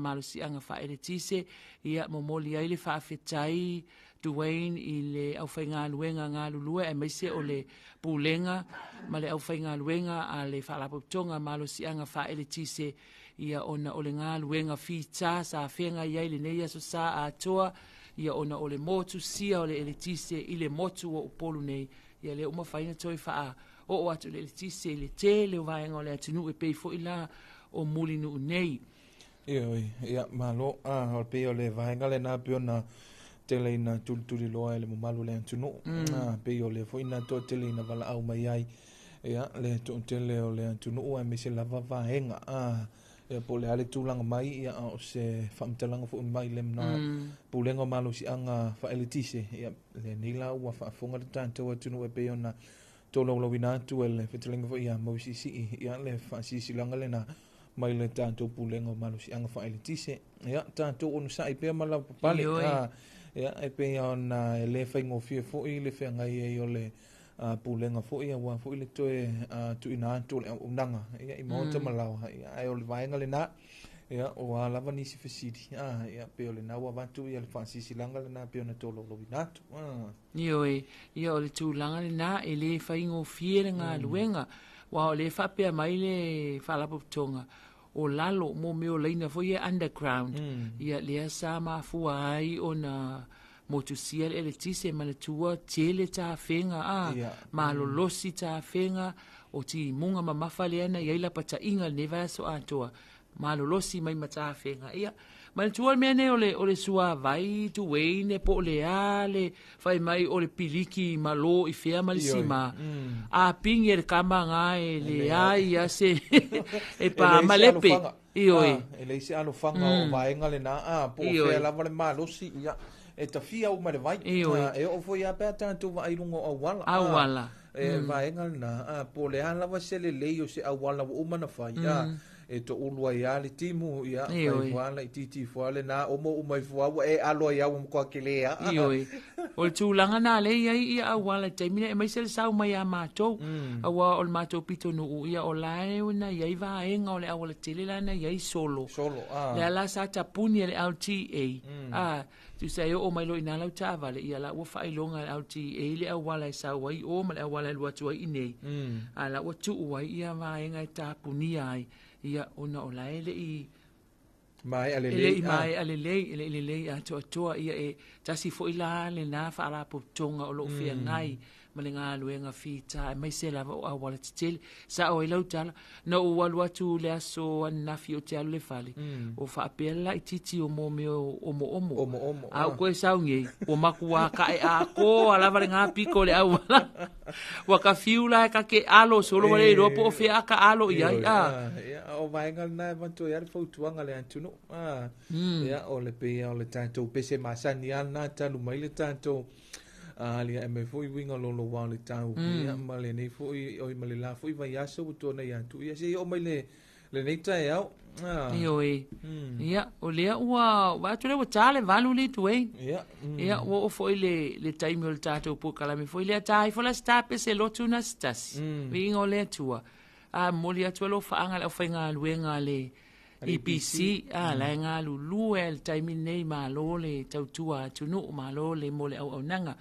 Malosiaga Faaeletise, ia momoli ai le faafetai Duane i le aufaigaluega galulue aemaise o le Pulega ma le aufaigaluega a le Faalapotopotoga Malosiaga Faaeletise, ia ona o le galuega fita sa feagai ai lenei Aso Sa atoa, ia ona o le motusia o le eletise i le motu o Upolu nei, ia lea ua mafai ona toe faaoo atu le eletise i le tele o vaega o le atunuu e pei foi la o Mulinuu nei. Ioe, ia, malo. Ah, o pei o le vaega lena pei ona tele ina tulituliloa e le mamalu o le atunuu. Ah, pei o lea foi na toatele ina valaau mai ai ia, le toatele o le atunuu aemaise lava vaega. Ah, ia, po o le a le tulaga mai, ia, a o se faamatalaga foi mai le Pulega o Malosiaga Faaeletise, ia, lenei la ua faafofoga le tatou atunuu e pei ona tolaulauina atu e le fetalaiga foi ia Mauisiisii, ia, le faasilasilaga lena mai le tatou Pulega o Malosiaga Faaeletise. Ia, tatou onosai pea ma lavapapale. Ah, ia, e pei ona e le faigofie foi le feagai ai o le Pulega foi aua foi le toe tuuina atu o le auaunaga ia, i maota ma laoa. Ia, ae o le vaega lena, ia, o a lava nisi fesili, ah, ia, pei o lena ua avatu ia le faasilasilaga lena pei ona tolaulauina atu. Ah. Ioe, ia o le tulaga lena e le faigofie le galuega, aua o lea e faapea mai le Faalapotopotoga, o lalo mo mea o laina foi ia underground, ia lea sa mafua ai ona motusia le eletise, manatua tele tafega a, malolosi tafega, o timuga mamafa lea na i ai lapataiga i lenei vaiaso atoa, malolosi mai ma tafega. Ia, manatua le mea nei o le, o le suavai Duane po o le a le fai mai o le piliki malo i fea ma le sima. A pigi e le kama ga e leai ia se e pa malepe. Ioe. E leai se alofaga o vaega lena, a, po o fea lava le malosi, ia, e tafia uma e le vai. Ioe. E oo foi lava pe a tatou vaai i luga o auala. Auala. E vaega lena, a, po o le a lava se lelei o se auala ua uma ona fai, a, e toulu ai lava le timu, ia, fai ifo lava laitiiti ifo lava lena, omo uma ifo lava ua e alo ai lava ua matua tele lava. Ioe. O le tulaga lena lea e i ai ia auala i le taimi lenei, aemaise le sau mai ia matou, aua o le matou pitonuu, ia o la e na i ai vaega o le auala tele la na i ai solo. Solo, a. Lea la sa tapuni e le LTA, a, tusa e oo mai loa i ina lau taavale, ia la ua faailoga e le LTA le auala e sau ai i o ma le auala e alu atu ai i inei. A la ua tuu ai ia vaega e tapunia ai, ia ona o la e le i Maea lelei. E le i maea lelei, e le i lelei atoatoa. Ia e tasi foi la lena faalapotopotoga o lo o feagai ma le galuega fita, aemaise lava o auala tetele. Sao ai lau tala, na ou alu atu le aso ananafi ou te alu i le fale, o faapea le laitiiti o mea o omoomo. Omoomo. A ou toe sau nei, ua matua tae atoa lava lena pito o le auala. Ua ka fiu la e ka te alo solo ua le iloa po o fea a ka alo i ai. A. Ia, o vaega lena e avatu ai lava le fautuaga a le atunuu. A. Ia, o le pei o le tatou pese masani lava lena talu mai le tatou aliae mai foi uiga o loloa o le tau. Ia, ma lenei foi, oi, ma le la foi vaiaso ua tuanai atu. Ia, se i oo mai le lenei taeao. Ah. Ioe. Ia, o lea ua, vaai atu lea ua ta le 8 le Duane. Ia. Ia, ua oo foi le, le taimi o le tatou polokalame foi lea, ta ifo la se tapese lotu na se tasi. Viiga o le Atua. A momoli atu alofaaga i le aufaigaluega a le EPC, a la e galulue lava i le taimi lenei, malo le tautua atunuu, malo le mo le auaunaga.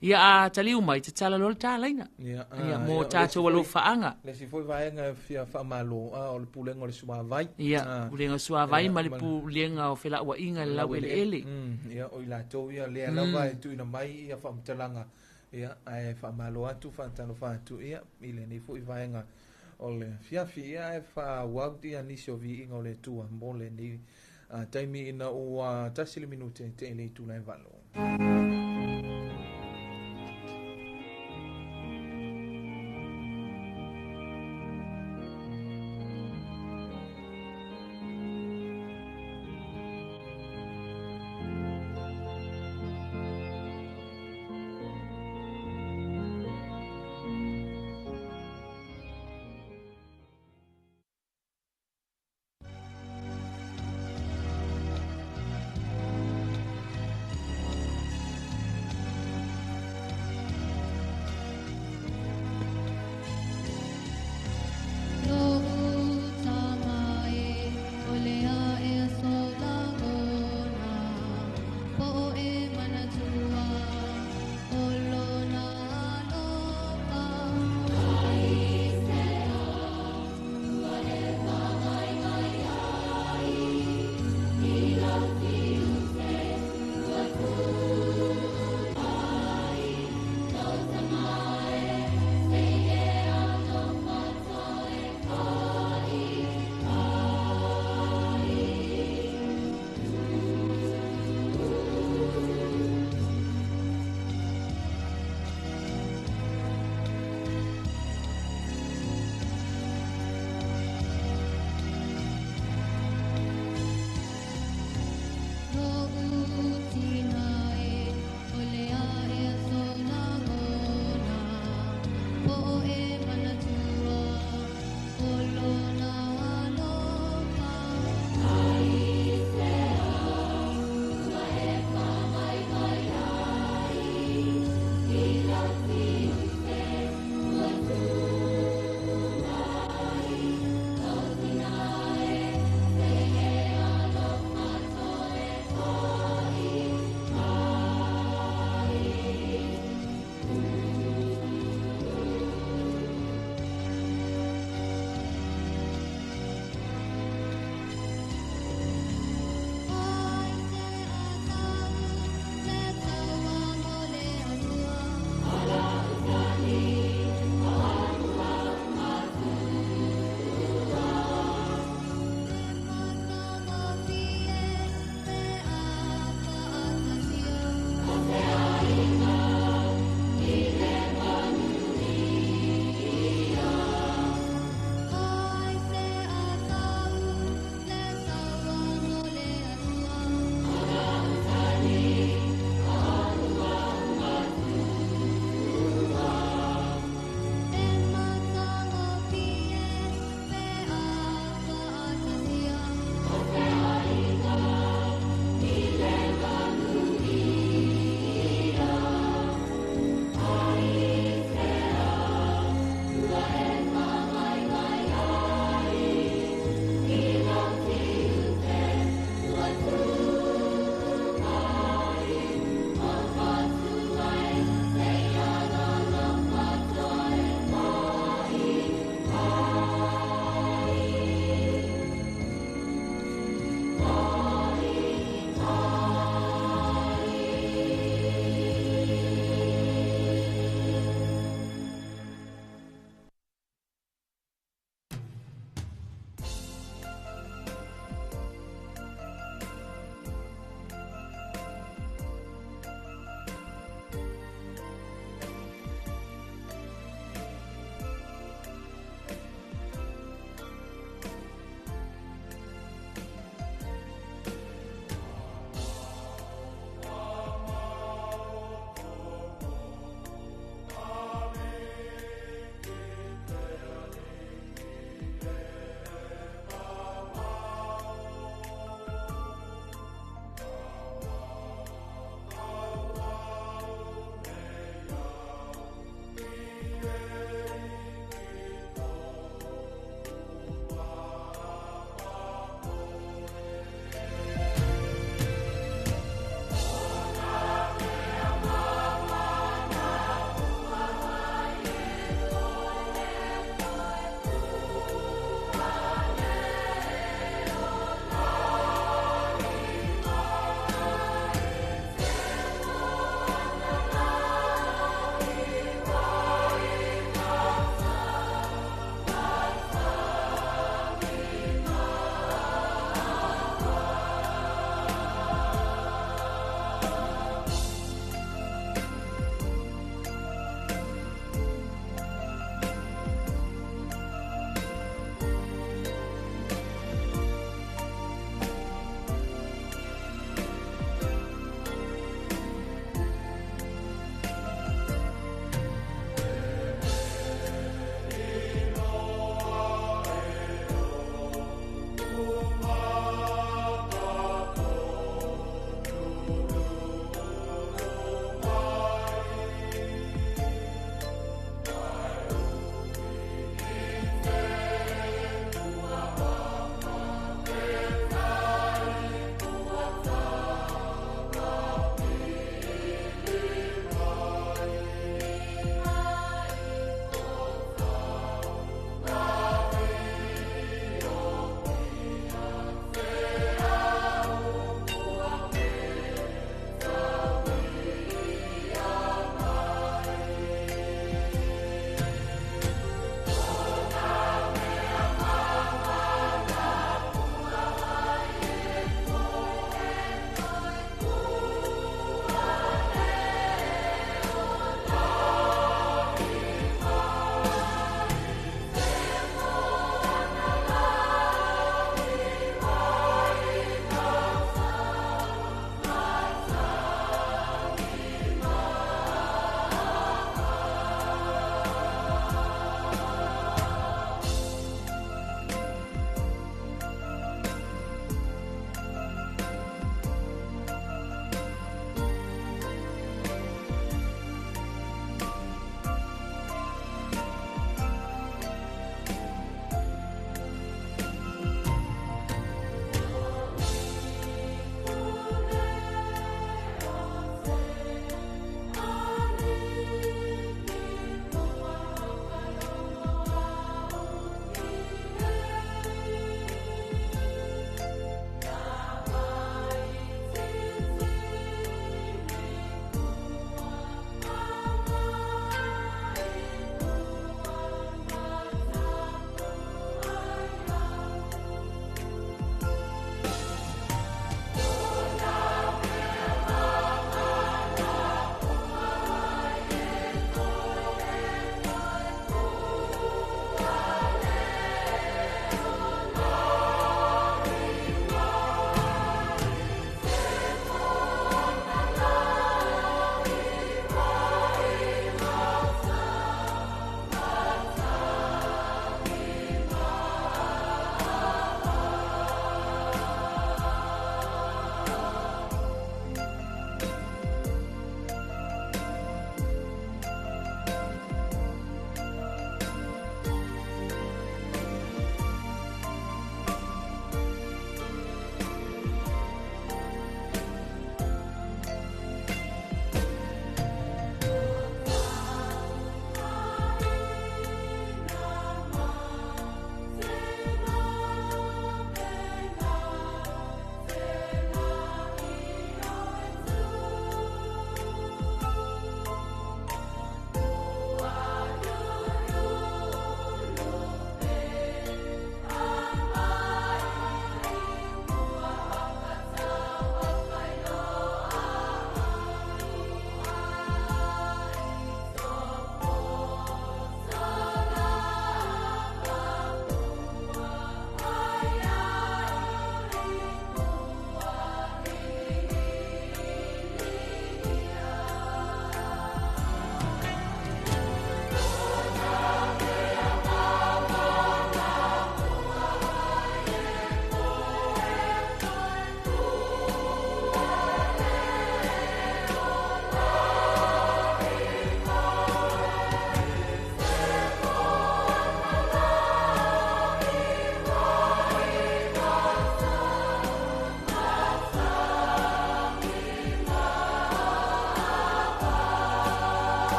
Ia a taliu mai, tatala loa le ta laina. Ia, ia mo tatou alofaaga. Le isi foi vaega e fia faamalo, a, o le Pulega o le Suavai. Ia, Pulega o le Suavai ma le Pulega o Felauaiga i le Laueleele. Ia, o i latou ia lea lava e tuuina mai ia faamatalaga, ia, ae faamalo atu, faatalofa atu, ia, i lenei foi vaega o le afiafi. Ia, ae faaauau ia nisi o viiga o le Atua mo lenei taimi ina ua 1 le minute te i le itula e 8.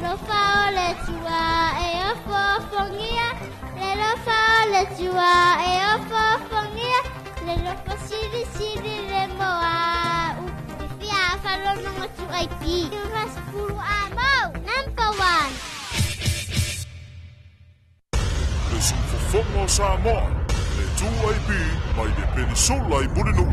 Lofa o le tua e ofofogia, le lofa o le tua e ofofogia, le lofa silisili le moa u. Fia falonoga 2IP. Rasipulu amau. Number one. Le siufofoga o Samoa, le 2AP mai le Penisula i Mulinuu.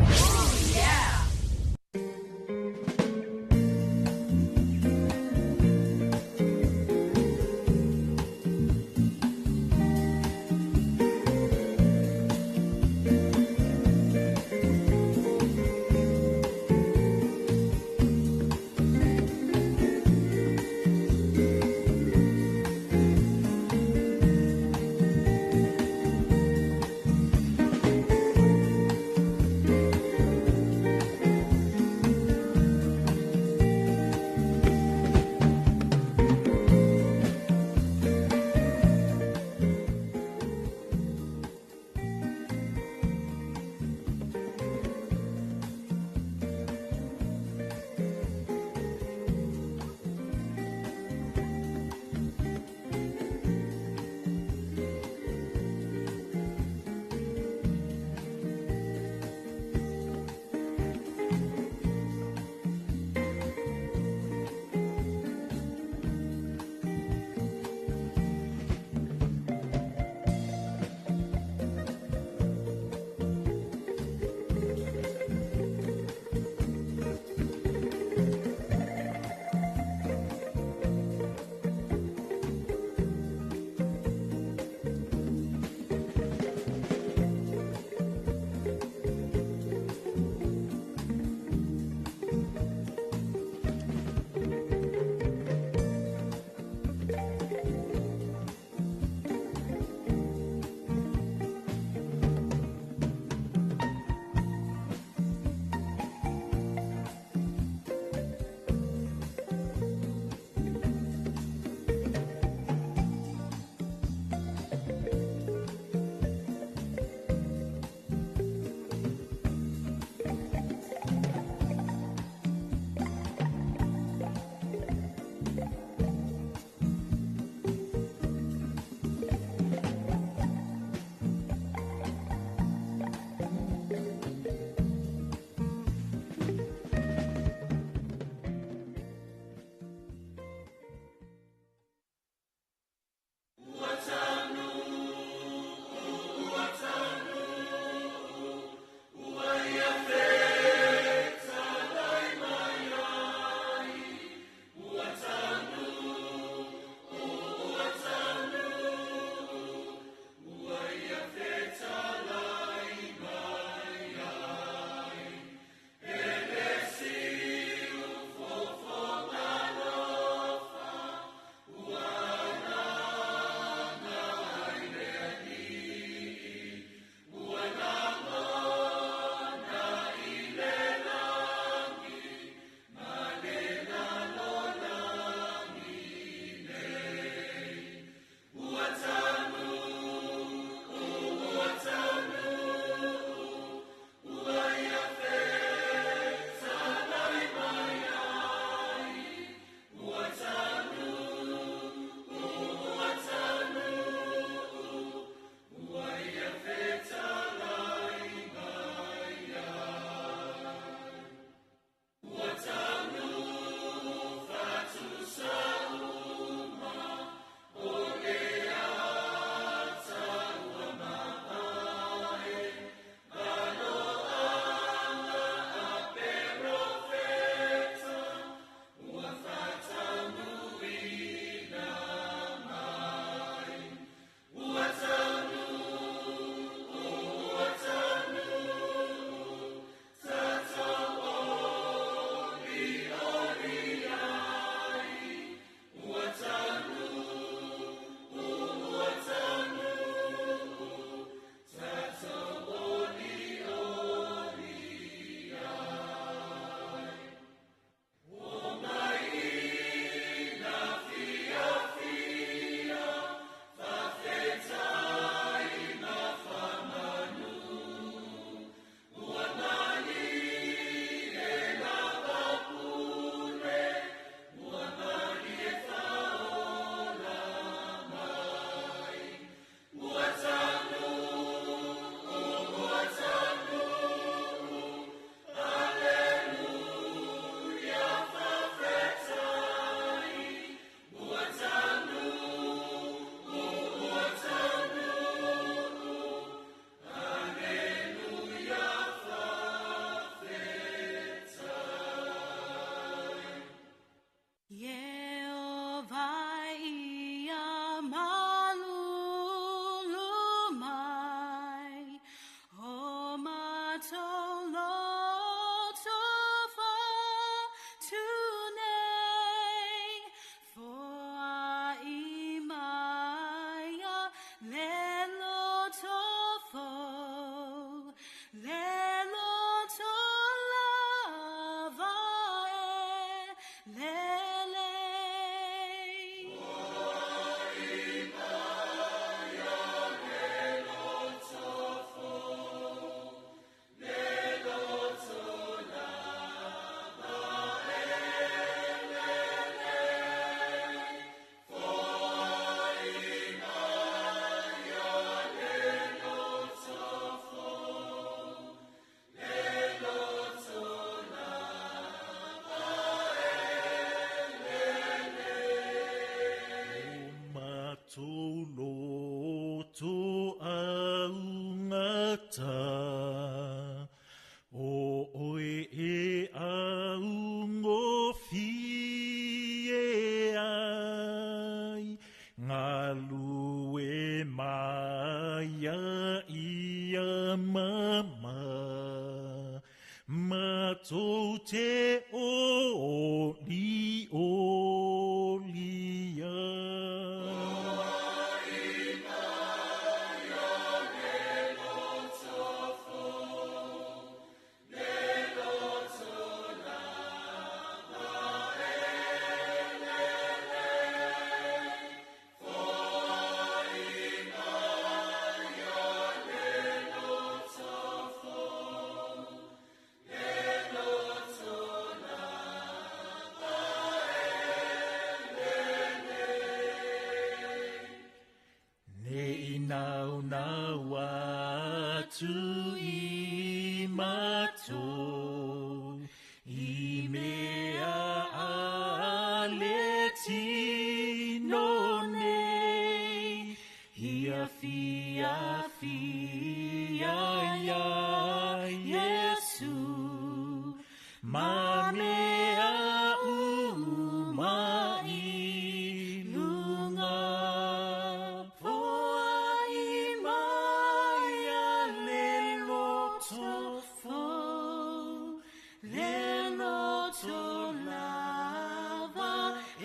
mama matou te o li o lia. Ne i nau nau atu i matou, i mea a le tino nei, ia fia fia ia Iesu, ma mea uma i lunga. Poa i mai a le loto fou, le loto lava e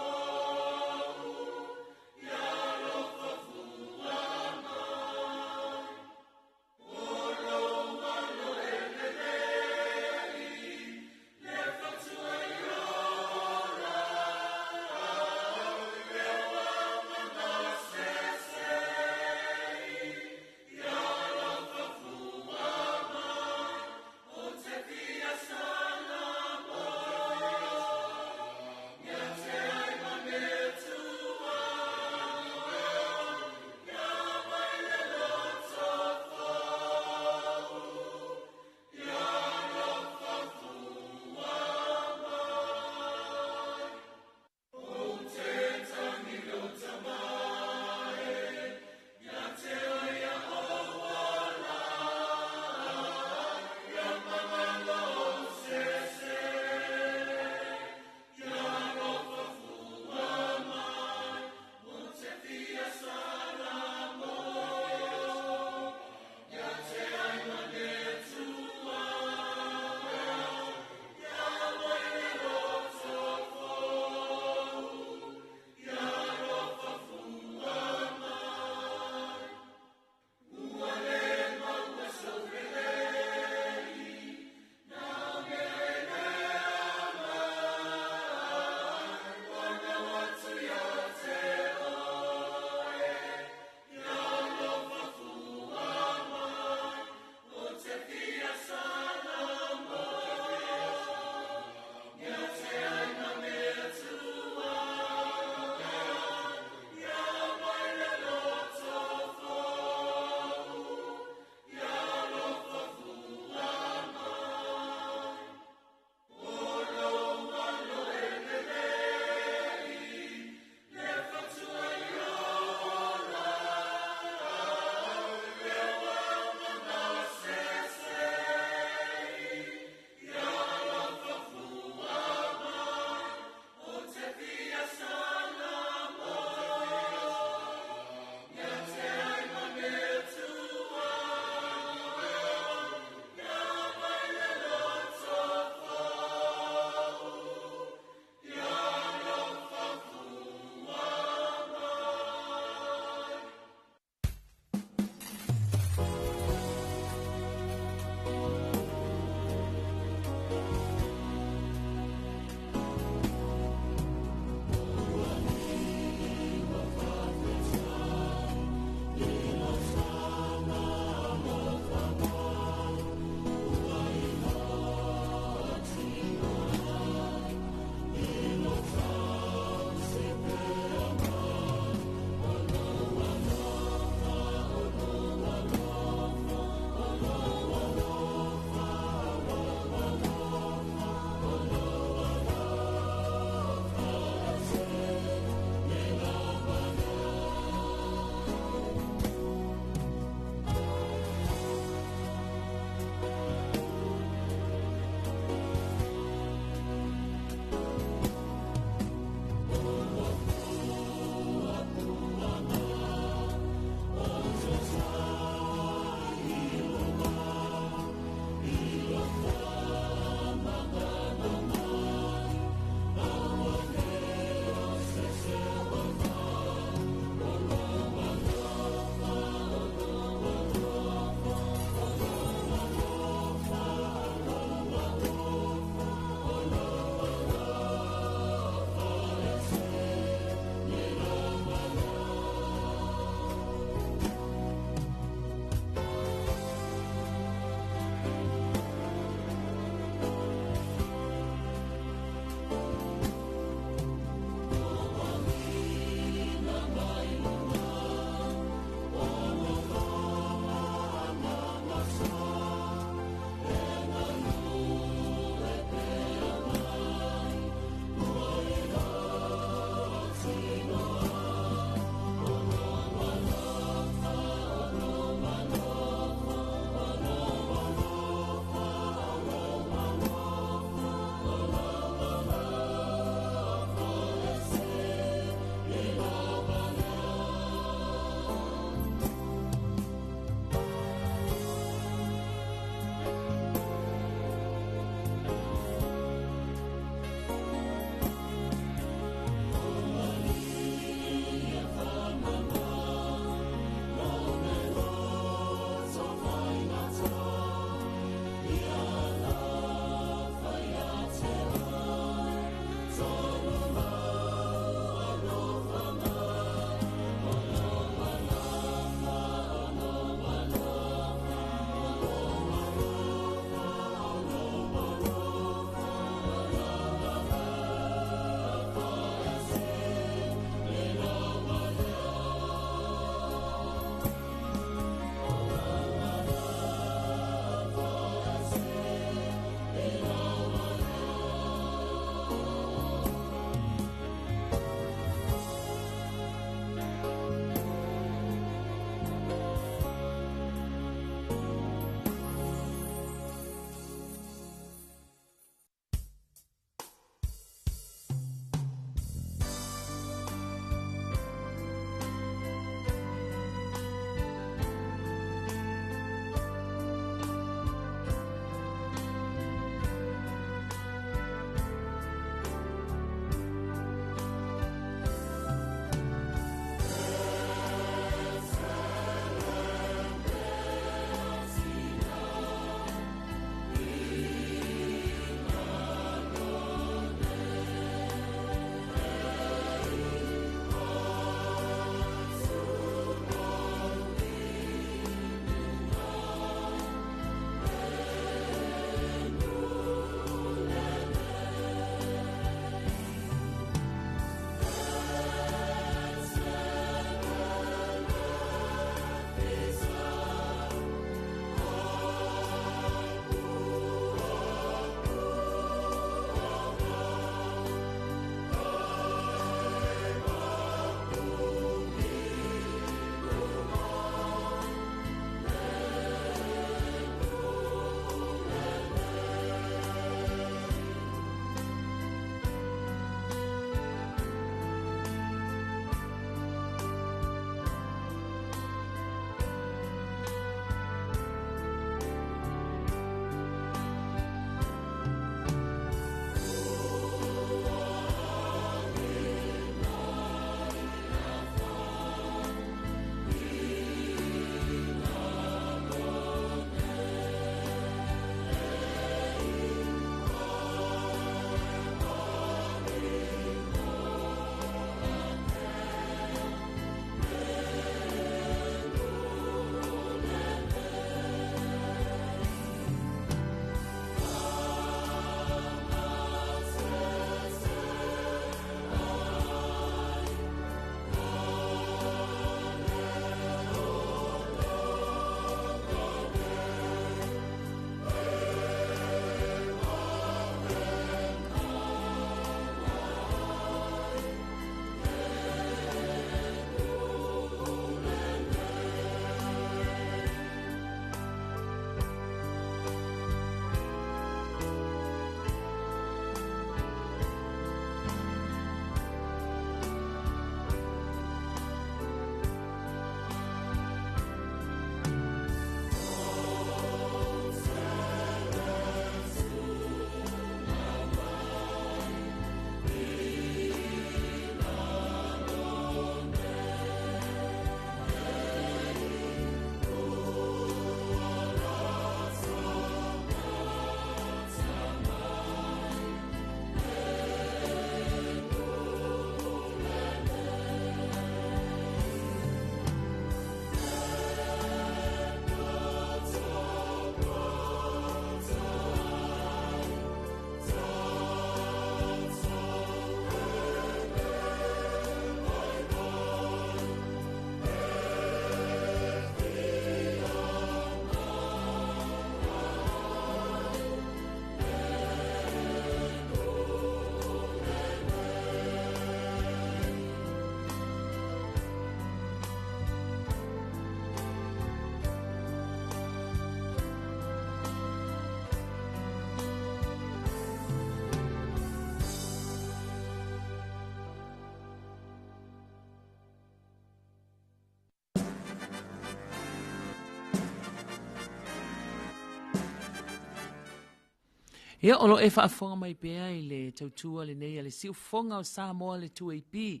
Ia, o lo o e faafofoga mai pea i le tautua lenei a le Siufofoga o Samoa le 2AP,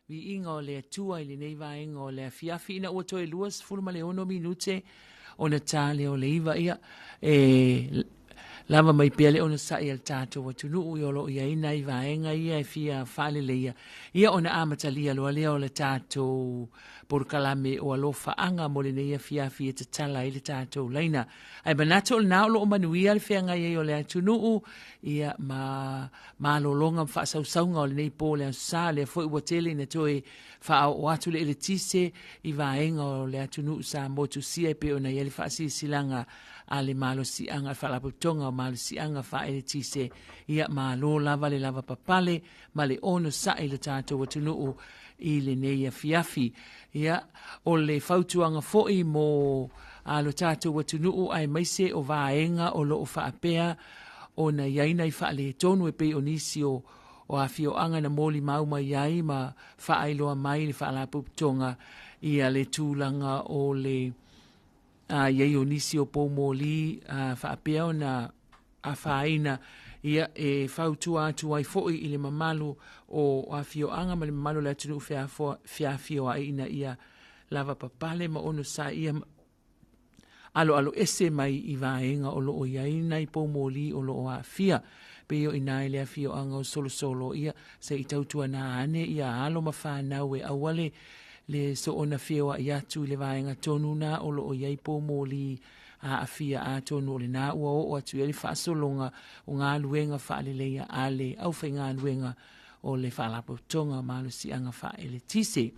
viiga o le Atua i lenei vaega o le afiafi ina ua toe 26 minute ona ta lea o le 9. Ia, e lava mai pea le onosai a le tatou atunuu ia o lo o i ai nai vaega ia e fia faaleleia, ia ona amatalia loa lea o le tatou polokalame o alofaaga mo lenei afiafi e tatala ai le tatou laina. Ae manatu o lena o lo o manuia le feagai ai o le atunuu, ia ma malologa ma faasausauga o lenei po o le Aso Sa, lea foi ua tele ina toe faaoo atu le eletise i vaega o le atunuu sa motusia e pei ona i ai le faasilasilaga a le malosiaga, le Faalapotopotoga o Malosiaga Faaeletise. Ia malo lava le lavapapale ma le onosai i le tatou atunuu i lenei afiafi. Ia, o le fautuaga foi mo a lo tatou atunuu aemaise o vaega o lo o faapea ona i ai nai faaletonu e pei o nisi o o afioaga na molimau mai ai ma faailoa mai le Faalapotopotoga ia le tulaga o le a i ai o nisi o poumoli a faapea ona afaina ia e fautua atu ai foi i le mamalu o afioaga ma le mamalu o le atunuu feafioai ina ia lavapapale ma onosaia aloaloese mai i vaega o lo o i ai nai poumoli o lo o aafia. Pei o i ina i le afioaga o Solosolo, ia, se i tautuana ane ia alo ma fanau e aua le le soona feoai atu i le vaega tonu na o lo o i ai poumoli aafia, atonu o lena ua oo atu i ai le faasologa o galuega faaleleia a le aufaigaluega o le Faalapotopotoga o Malosiaga Faaeletise.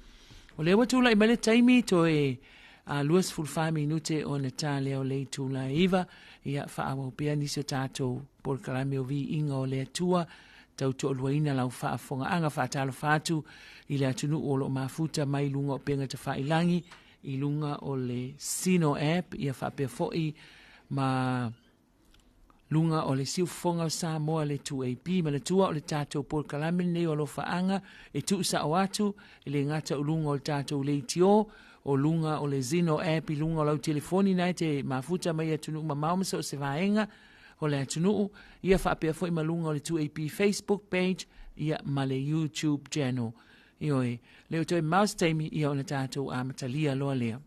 O lea ua tulai mai le taimi toe a 24 minute ona ta lea o le itula e 9, ia faaauau pea nisi o tatou polokalame o viiga o le Atua, tau toaluaina lau faafofogaaga. Faatalofa atu i le atunuu o lo o mafuta mai luga o upega tafailagi i luga o le Sino app, ia faapea foi ma luga o le Siufofoga o Samoa le 2AP. Manatua o le tatou polokalame lenei o alofaaga e tuusao atu e le gata o luga o le tatou leitio, o luga o le Zeno app i luga o lau telefoni na e te mafuta mai atunuu mamao ma so o se vaega o le atunuu, ia faapea foi ma luga o le 2AP Facebook page ia ma le YouTube channel. Ioe, le o toe mouse taimi ia ona tatou amatalia loa lea.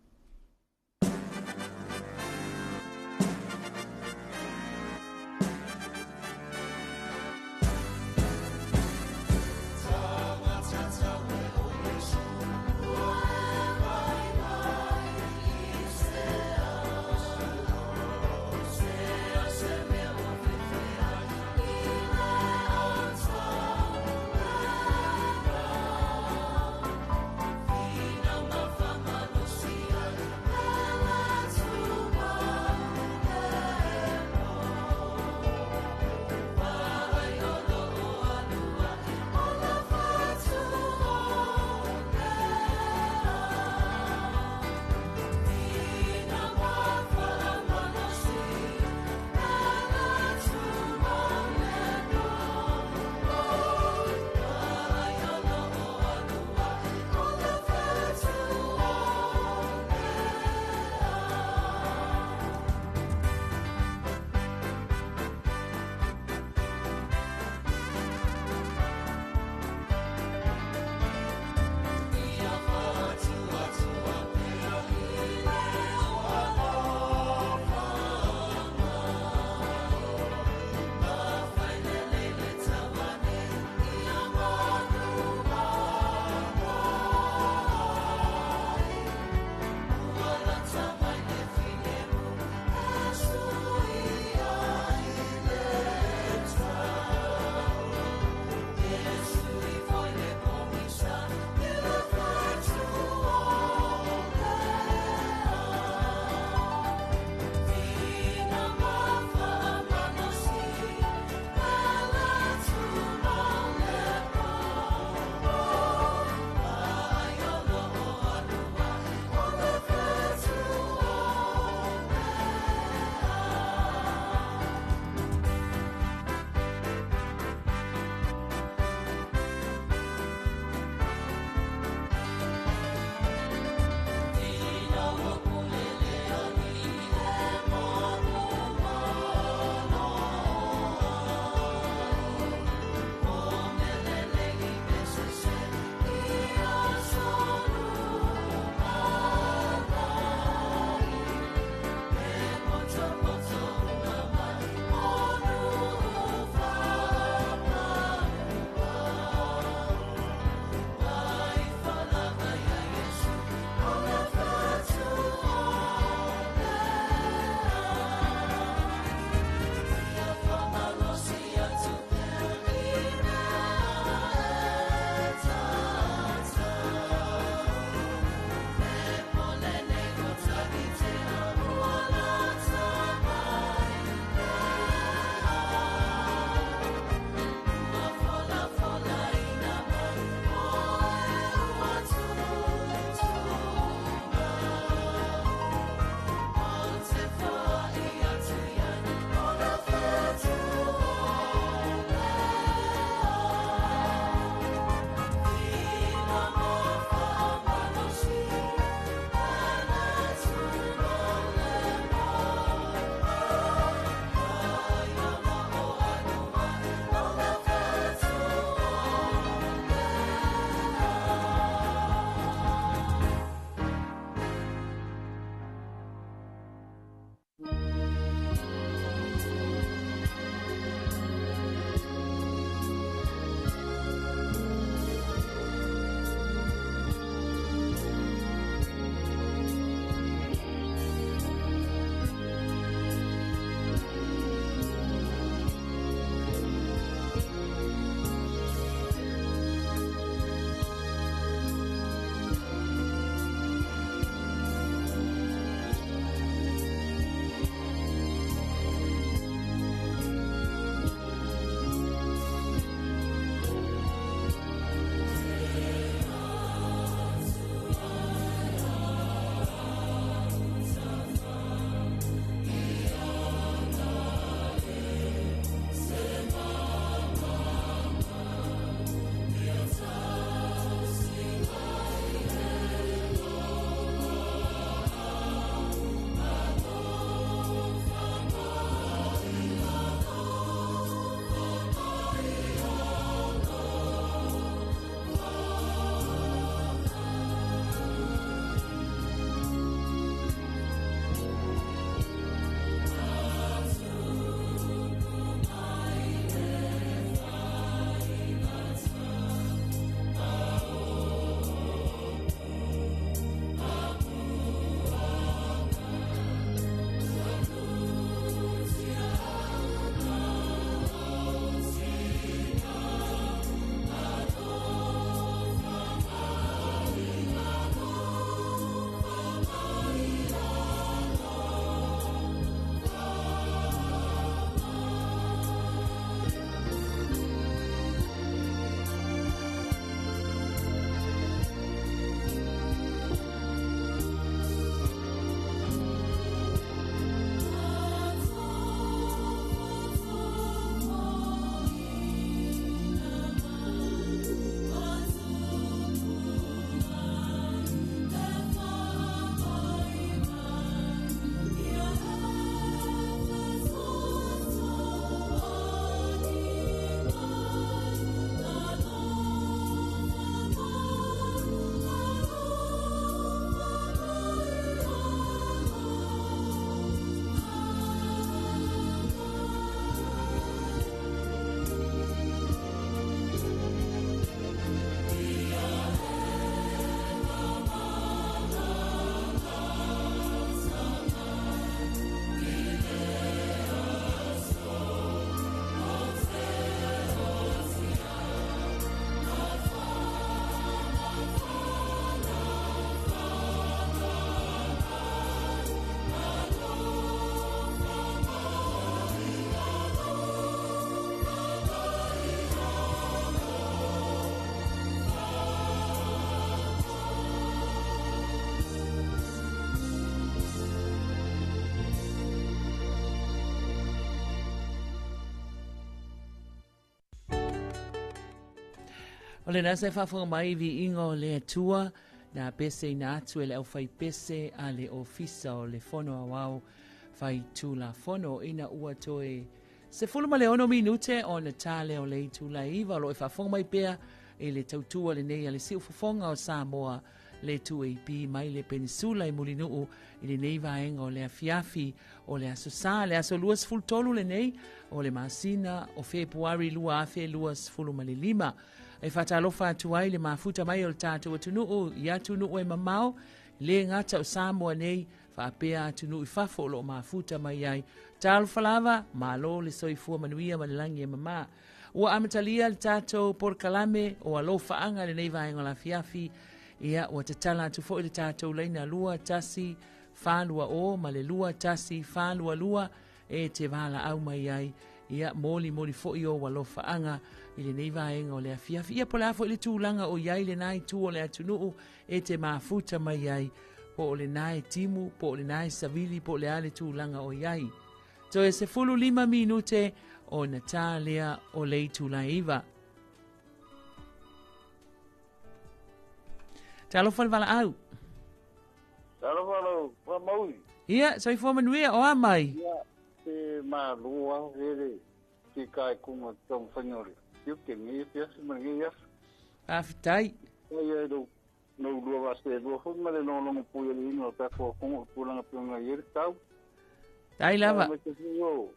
O lena se faafofoga mai viiga o le Atua na pese ina atu e le aufaipese a le Ofisa o le Fono Aoao Faitulafono ina ua toe 16 minute ona ta lea o le itula e 9 o lo o e faafofoga mai pea i le tautua lenei a le Siufofoga o Samoa le 2AP mai le Penisula i Mulinuu i lenei vaega o le afiafi o le aso Sa, le aso 23 lenei o le masina o Fepuari 2025. E faatalofa atu ai le mafuta mai o le tatou atunuu i atunuu e mamao, le gata o Samoa nei, faapea atunuu i fafo o lo o mafuta mai ai. Talofa lava, malo le soifua manuia ma le lagi e mamā. Ua amatalia le tatou polokalame o Alofaaga lenei vaega o le afiafi. Ia, ua tatala atu foi le tatou laina 2 1 4 2 0 ma le 2 1 4 2 2 e te valaau mai ai. Ia, molimoli foi ou alofaaga i lenei vaega o le afiafi. Ia, po o le a foi le tulaga o i ai lena itu o le atunuu e te mafuta mai ai, po o lena e timu, po o lena e savili, po o le a le tulaga o i ai. Toe 15 minute ona ta lea o le itula e 9. Talofa le valaau. Talofa lau faamaui. Ia, soifua manuia, o a mai? Ia, te malo a vele te kai kunga tau whainga ore. Siu ke ngi fiafi ma ngi afi. Faafetai. Ai ai lo no lua va se lua foi ma le longolongo pui le ino o tātou akongo o tulaga pea i ai le tau. Tai lava. Me te o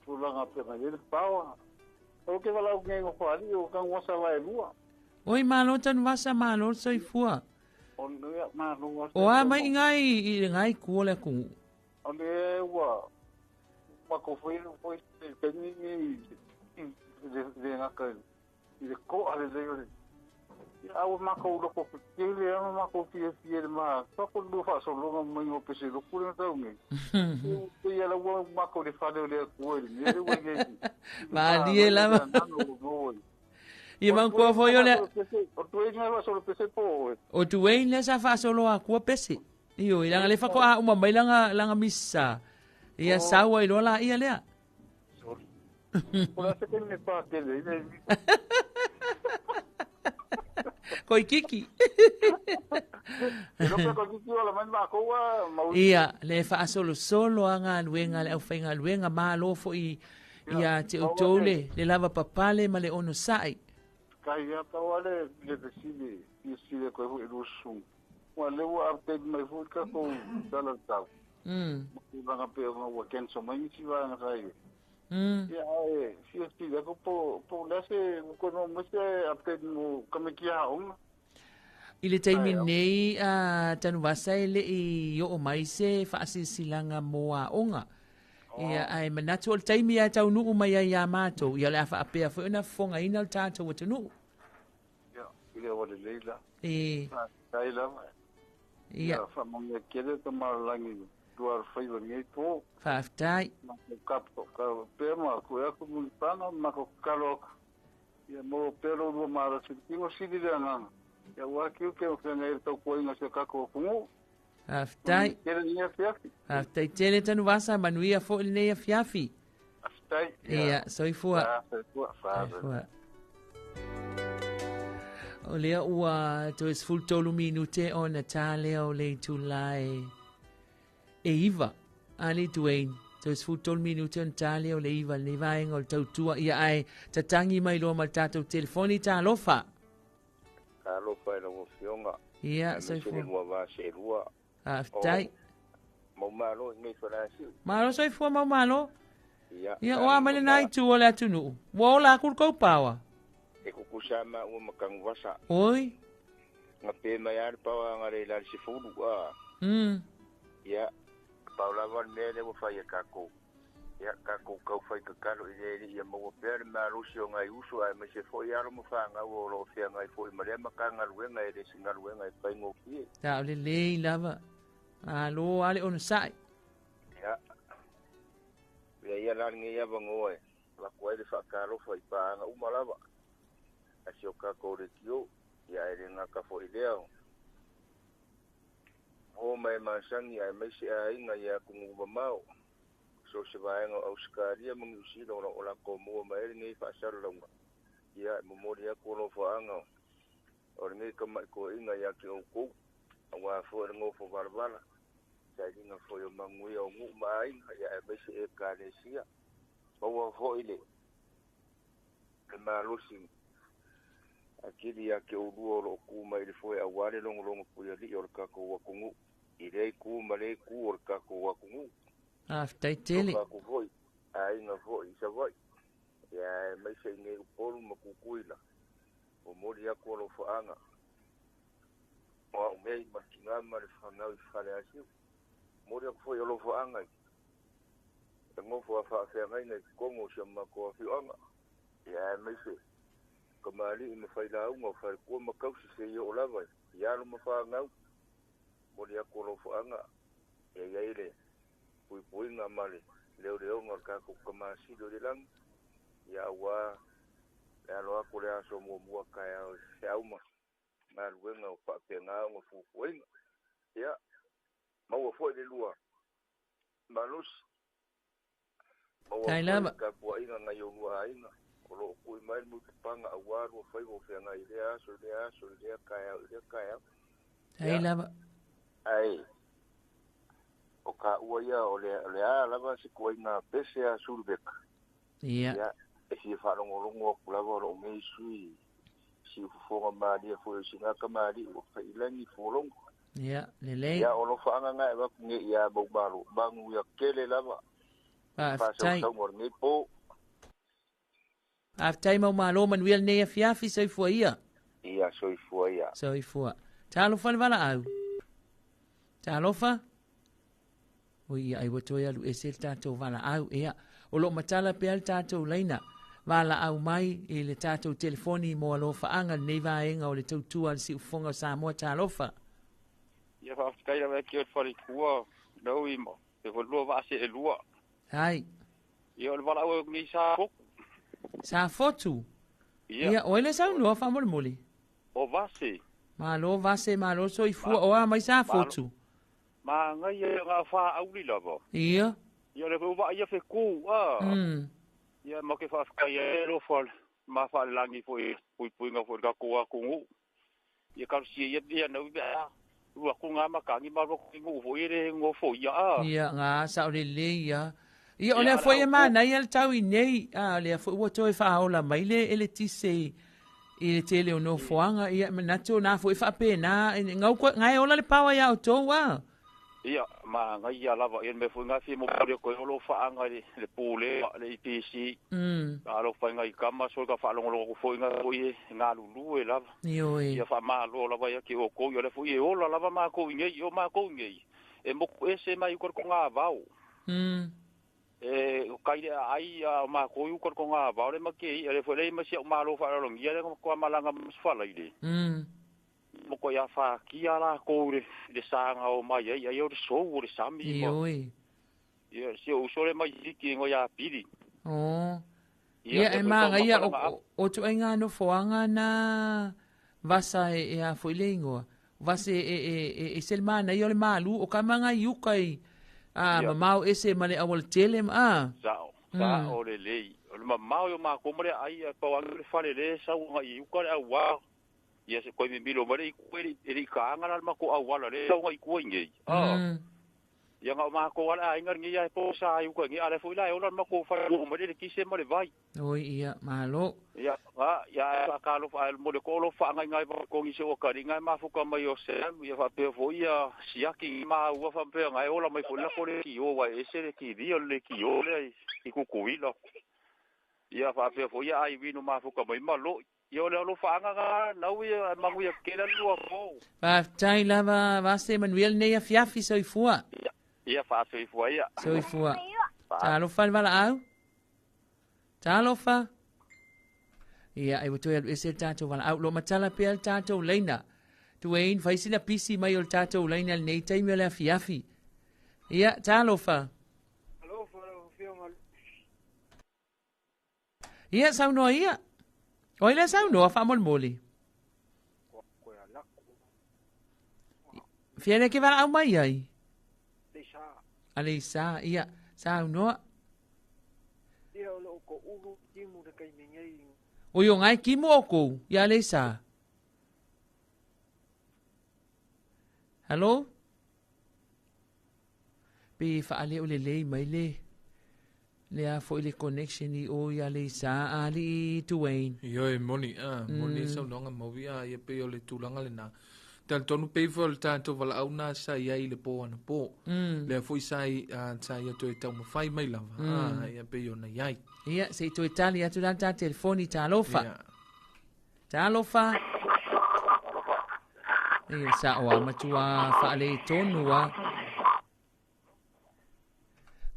tulaga pea i ai le paoa. O ke walau ngai ngo whari o kang wasa wa e lua. Oi, malo tanu vasa, malo le soifua. O le malo wasa. O a mai ngai i ngai ku o le akungu. O le ua mako foi foi te pengi i le ngaka i le ko ale le le. Ia ua mako loko tele ana mako fia fia le ma. Ko lu fa so longa mai o pese lo kule tau ngi. Te ia la ua mako le fale le ku le le ua ngi. Ma die lava. Ia mankoa foi o le O tuei nga fa so pese po. O tuei le sa fa so lo akua pese. Io i langa le fa ko a uma mai langa langa misa. Ia saua i lola ia lea. Sorry. O la se ke me pa tele. Koi kiki. Ia, le faasolosolo a galuega le aufaigaluega malo foi ia te outou le lava papale ma le onosa'i. Kai ia tau ale le fesili i sile koe hui rusu. Wa le ua update mai hui ka kou tala tau. Tulaga pe o ua cancel mai nisi vaega sa i. Ia ae fia sili aku po le ase kono mo se update mo tamaiti aoga. I le taimi nei a tanuvasa e le i oo mai se faasilasilaga mo aoga. Ia ae manatu o le taimi ae taunuu mai ai iā matou. Ia o le a faapea foi ona fofogaina le tatou atunuu. Ia, i le ua lelei la. E. Faafetai lava. Ia. Ia faamanuia tele tamalagi lua alofaiva lenei po. Faafetai. Matou kapo ka pea ma koe aku mulipana matou tatalo aku. Ia maua pea lo lua malasi le tino sili le agaga. Ia ua akiu ke o feagai le tautuaina o si o tatou atunuu. Faafetai. Tele lenei afiafi. Faafetai tele tanuvasa, manuia foi lenei afiafi. Faafetai. Ia, soifua. Soifua. Soifua. O lea ua toe 13 minute ona ta lea o le itula e 9. Ali Dwayne, toe 13 minute ona ta lea o le 9 lenei vaega o le tautua. Ia ae tatangi mai loa ma le tatou telefoni, talofa. Talofa e lau afioga. Ia, soifua. Aemaise le lua va seelua. Faafetai. O mau malo i nei Falasiu. Malo soifua mau malo. Ia, Ia, o a mai lena itu o le atunuu. Ua ola aku le kou paoa. E kukusa ma ua makanguvasa. Oi. Nga pe mai a le paoa nga le ila le sefulu. Ia, pau lava le mea le ua fai e kākou. Ia, kākou kau fai kakalo i le ia maua pea le malosi o ngai uso ae mai se foi alo ma whangau o lo whiangai foi ma lea makagaluega e le singaluega e whaingofie. Ta o le lei lava. Alo ale onosa'i. Ia. Ia ia la ngai ia vangoa e. La koe le whakalofa i pāanga uma lava. A si o kākou le tio. Ia e le ngaka foi lea. O mai masangi ai mai se ainga ia kungu mamao. So se vaega o Australia ma New Zealand o la ko mua mai nei whaasaralaunga. Ia, e momoli atu alofaaga o lenei tamaʻitoeʻina iā te ʻoukou, auā foi le nofo valavala, sailiga foi o manuia o nuu ma aiga, ia aemaise Ekalesia. Maua foi le malosi atili iā te oulua o loo tu mai i le foe auā le logologo puialii o le tatou atunuu i lea itu ma lea itu o le tatou atunuu. Faafetai tele. Alofa atu foi aiga foi i Savaii, ia aemaise i nei Upolu ma Tutuila, momoli atu alofaaga o au nei ma le tinā ma le fanau i Faleasiu. Momoli atu foi alofaaga i le nofo a faafeagaiga i totonu o si o matou afioaga, ia aemaise kamalii ma failauga o faletua ma tausi seia oo lava i alo ma fanau. Momoli atu alofaaga ia i ai le puipuiga ma le leoleoga o le tatou Tama Sili o i le lagi, ia auā le alo atu o le aso muamua taeao i feau ma galuega o faapena ona fuafuaina. Ia maua foi le lua malosi, maua Tai foi lava. le tapuaiga nai olua aiga o loo tui mai le mulipapaga auā lua faiva o feagai i lea aso i lea aso i lea taeao i lea taeao. Tai Ia lava. ae o taua ia o le a lava se tuaiga pese a Suluveka. Ia. Ia e fia faalogologo atu lava o loo nei sui siufofoga malie foi o sina kamalii ua failagi fuologo. Ia, lelei. Ia o alofaaga na e avatu nei ia maumalo manuia tele lava Faafetai. faasausauga o lenei po. Faafetai maumalo manuia lenei afiafi soifua ia. Ia soifua ia. Soifua. Talofa le valaau. Talofa. Oi ia ai ua toe alu ese le tatou valaau. Ia, o loo matala pea le tatou laina. Valaau mai i le tatou telefoni mo alofaaga lenei vaega o le tautua a le Siufofoga o Samoa. Talofa. Ia faafetai lava e te o le faletua lau i ma e falua vaase e lua. Hai. Ia o le valaau e nei sa fotu. Sa fotu. Ia. Ia, o ele saunoa faamolemole. O vase. Malo vase, malo soifua. O a mai sa fotu. Ma ngai e ngā wha auli lava. Ia. Ia le wa ia fe ku a. Ia ma ke faafetai e lo fa ma fa langi foi pui pui ngā foi ka ko a kongu. Ia ka si ia ia na ube a. Ua ku ngā makangi ma ro ki ngu foi le ngo foi ia a. Ia, ngā sa o le le ia. Ia, o Ia, lea foi e ala o mana ia le tau i nei. A, o lea foi ua toe faaola mai le ele tise i le tele o nofoaga. Ia, manatu o nā foi faapena. Ngau ngai ola le pawa ia o tou a. Ia, ma ngai ia lava ia me foi ngā fi mo pore ko lo whaanga le pule le IPC. A lo whai ngai kama so ka whaalongolo ko foi ngā foi e ngā lulu e lava. Io e. Ia wha malo lava ia ki o ko ia le foi e ola lava ma ko inge o ma ko inge. E moku ese mai ko ko ngā vau. E o kai le ai a ma ko yu ko ko ngā vau le make i le foi le ma si o malo whaalongi ia le ko malanga masfala i le. Mo ko ia wha ki a la ko le sanga o mai ai ai o le sou o le sami ma. Io e. Ia si o usole mai hiki ngo ia pili. O. Ia, Ia, e e manga foi ia tau mapalanga o tu ai ngā nofoaga na vasa e a foi le ingoa. Vasa e se mana ia o le malu o ka manga i uka i a mamao ese ma le awal tele ma a. Sao, sa o le lei. O le mamao yo ma ko mo le ai a pa wangi le fale le sa nga i uka le awa. Ia se koi mimilo ma le i kue le i ka anga la ma ko awala le sa nga i kue ngi. Ia ngā ma ko ala ai ngai ia po sa ai uka ngi ala foi la e ola ma ko fale mo ma le kise ma le vai. Oi ia malo. Ia nga ia ka ka lo fa mo le ko lo fa ngai ngai va ko ngi se o ka ri ngai ma fu ka mai o se ia fa pe fo ia siaki ma ua fa pe ngai ola mai fo la ko le ki o wa e se le ki ri o le ki o le i ku ku i lo. Ia fa pe fo ia ai vino ma fu ka mai ma lo. Ia o le alo fa anga nga nau ia mangu ia ke la lua mo. Faafetai lava vase manuia lenei afiafi soifua. Ia fa soifua ia. Soifua. Talofa le valaau. Talofa. Ia, ai ua toe alu ese le tatou valaau. Lo matala pea le tatou laina. Tuain, fai sina pisi mai o le tatou laina lenei taimi o le afiafi. Ia, talofa. Alofa, lau afioga. Ia, saunoa ia. O ai le saunoa faamolemole. Koe a lako. Fia le ke valaau mai ai? Leisa. Aleisa, ia, saunoa. Ia o loo ko ulu timu le kai mengei. O i o ngai kimo o kou, ia Aleisa. Hello? Pe whaale o le lei mai le. Le a foi le connection i o i Aleisa ali i Dwayne. Ioe, moni, a, moni mm. saunoaga maui, a, ia pei o le tulaga lena. Talitonu pei foi o le tatou valaau na sa i ai i le pō anapō. Mm. Lea foi sa i, a, sa ia toe taumafai mai lava, mm. a, ia pei ona i ai. Ia, se i toe tali atu la ta telefoni, talofa. Ia. Talofa. Ia, sa o a matua whaale tonu a.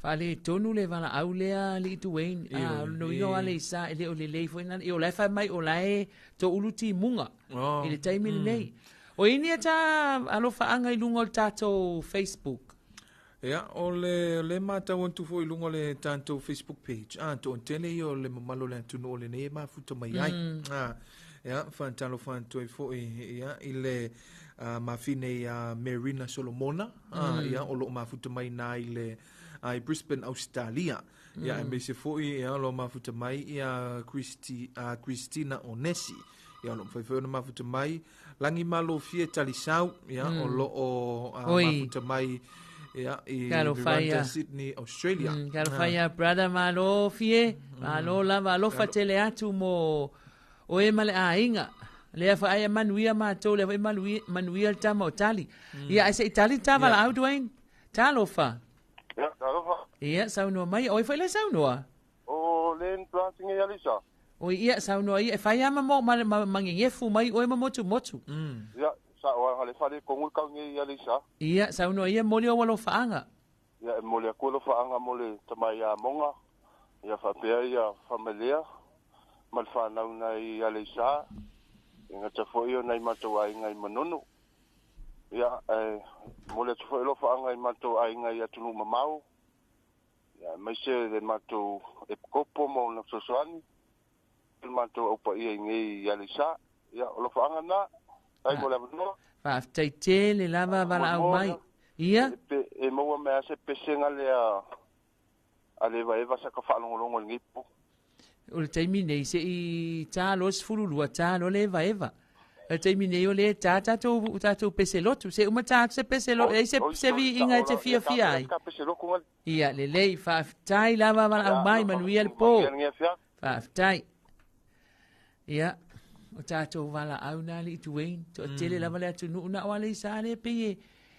Whaale tonu le wala au lea li tu Wayne. A, no inga wale i sa, e le o le lei foi nana. I o lai whai mai o lai to ulu ti munga. Oh. I le taimi mm. nei. O ini e ta alofa anga i lunga o le tātou Facebook. Ia, o le, le matau atu foi i luga o le tatou Facebook page. Ah, toatele ia o le mamalu o le atunuu o lenei e mafuta mai ai. Mm. Ah, ia, faatalofa atu ai foi ia, i le uh, mafine ia Merina Solomona, ah, mm. ia, o loo mafuta mai nā i le uh, i Brisbane, Australia. Mm. Ia, aemaise foi ia, o loo mafuta mai ia Christi, uh, Christina Onesi. Ia, o loo mafai foi ona mafuta mai Langimalofie Talisau, ia, mm. o loo uh, mafuta mai ia, i Miranda, Sydney, Australia. Mm, Talofa ah. brother Malofie, mm. malo lava, alofa tele atu mo o e ma le aiga. Lea fa ai manuia matou, lea foi manuia, manuia le tama o Tali. Mm. Ia, ai se i tali tava yeah. la au, Dwayne. Talofa. Ia, talofa. Ia, saunoa mai. Oi foi le saunoa. O Len Planting e Alisa. Oi ia, saunoa ia, e fai ama mo ma, ma, mangegefu mai oe ma motu motu. Mm. Ia, sa o anga le fale kongu kau nei i Alisa. Ia, saunoa ia, moli o alofaanga. Ia, e moli aku alofaanga mo le tamai a monga. Ia whapea ia whamalea. Ma le whanau nei Alisa. E ngata foi o nei matou aiga i Manono. Ia, e moli atu foi alofaanga i matou aiga i atunuu mamao. Ia, aemaise le matou epikopo ma ona fesoasoani, le matou aupaia i nei i Aleisa. Ia, o alofaaga lena. Faafetai mo le avanoa. Faafetai tele lava valaau mai. Ia. Pe e maua mai lava se pesega lea a le Evaeva sa ka faalogologo i lenei po. O le taimi nei, se i tā loa 12, tā loa le Evaeva. O le taimi nei o lea e tā tatou, tatou pese lotu. Se uma tā atu se pese lotu, e ai se, se viiga e te fiafia ai. Ia, lelei, faafetai lava valaau mai, manuia le po. Faafetai. Ia, o tatou valaau na alii Dwayne, toatele mm. lava le atunuu na o Aleisa lea pei e,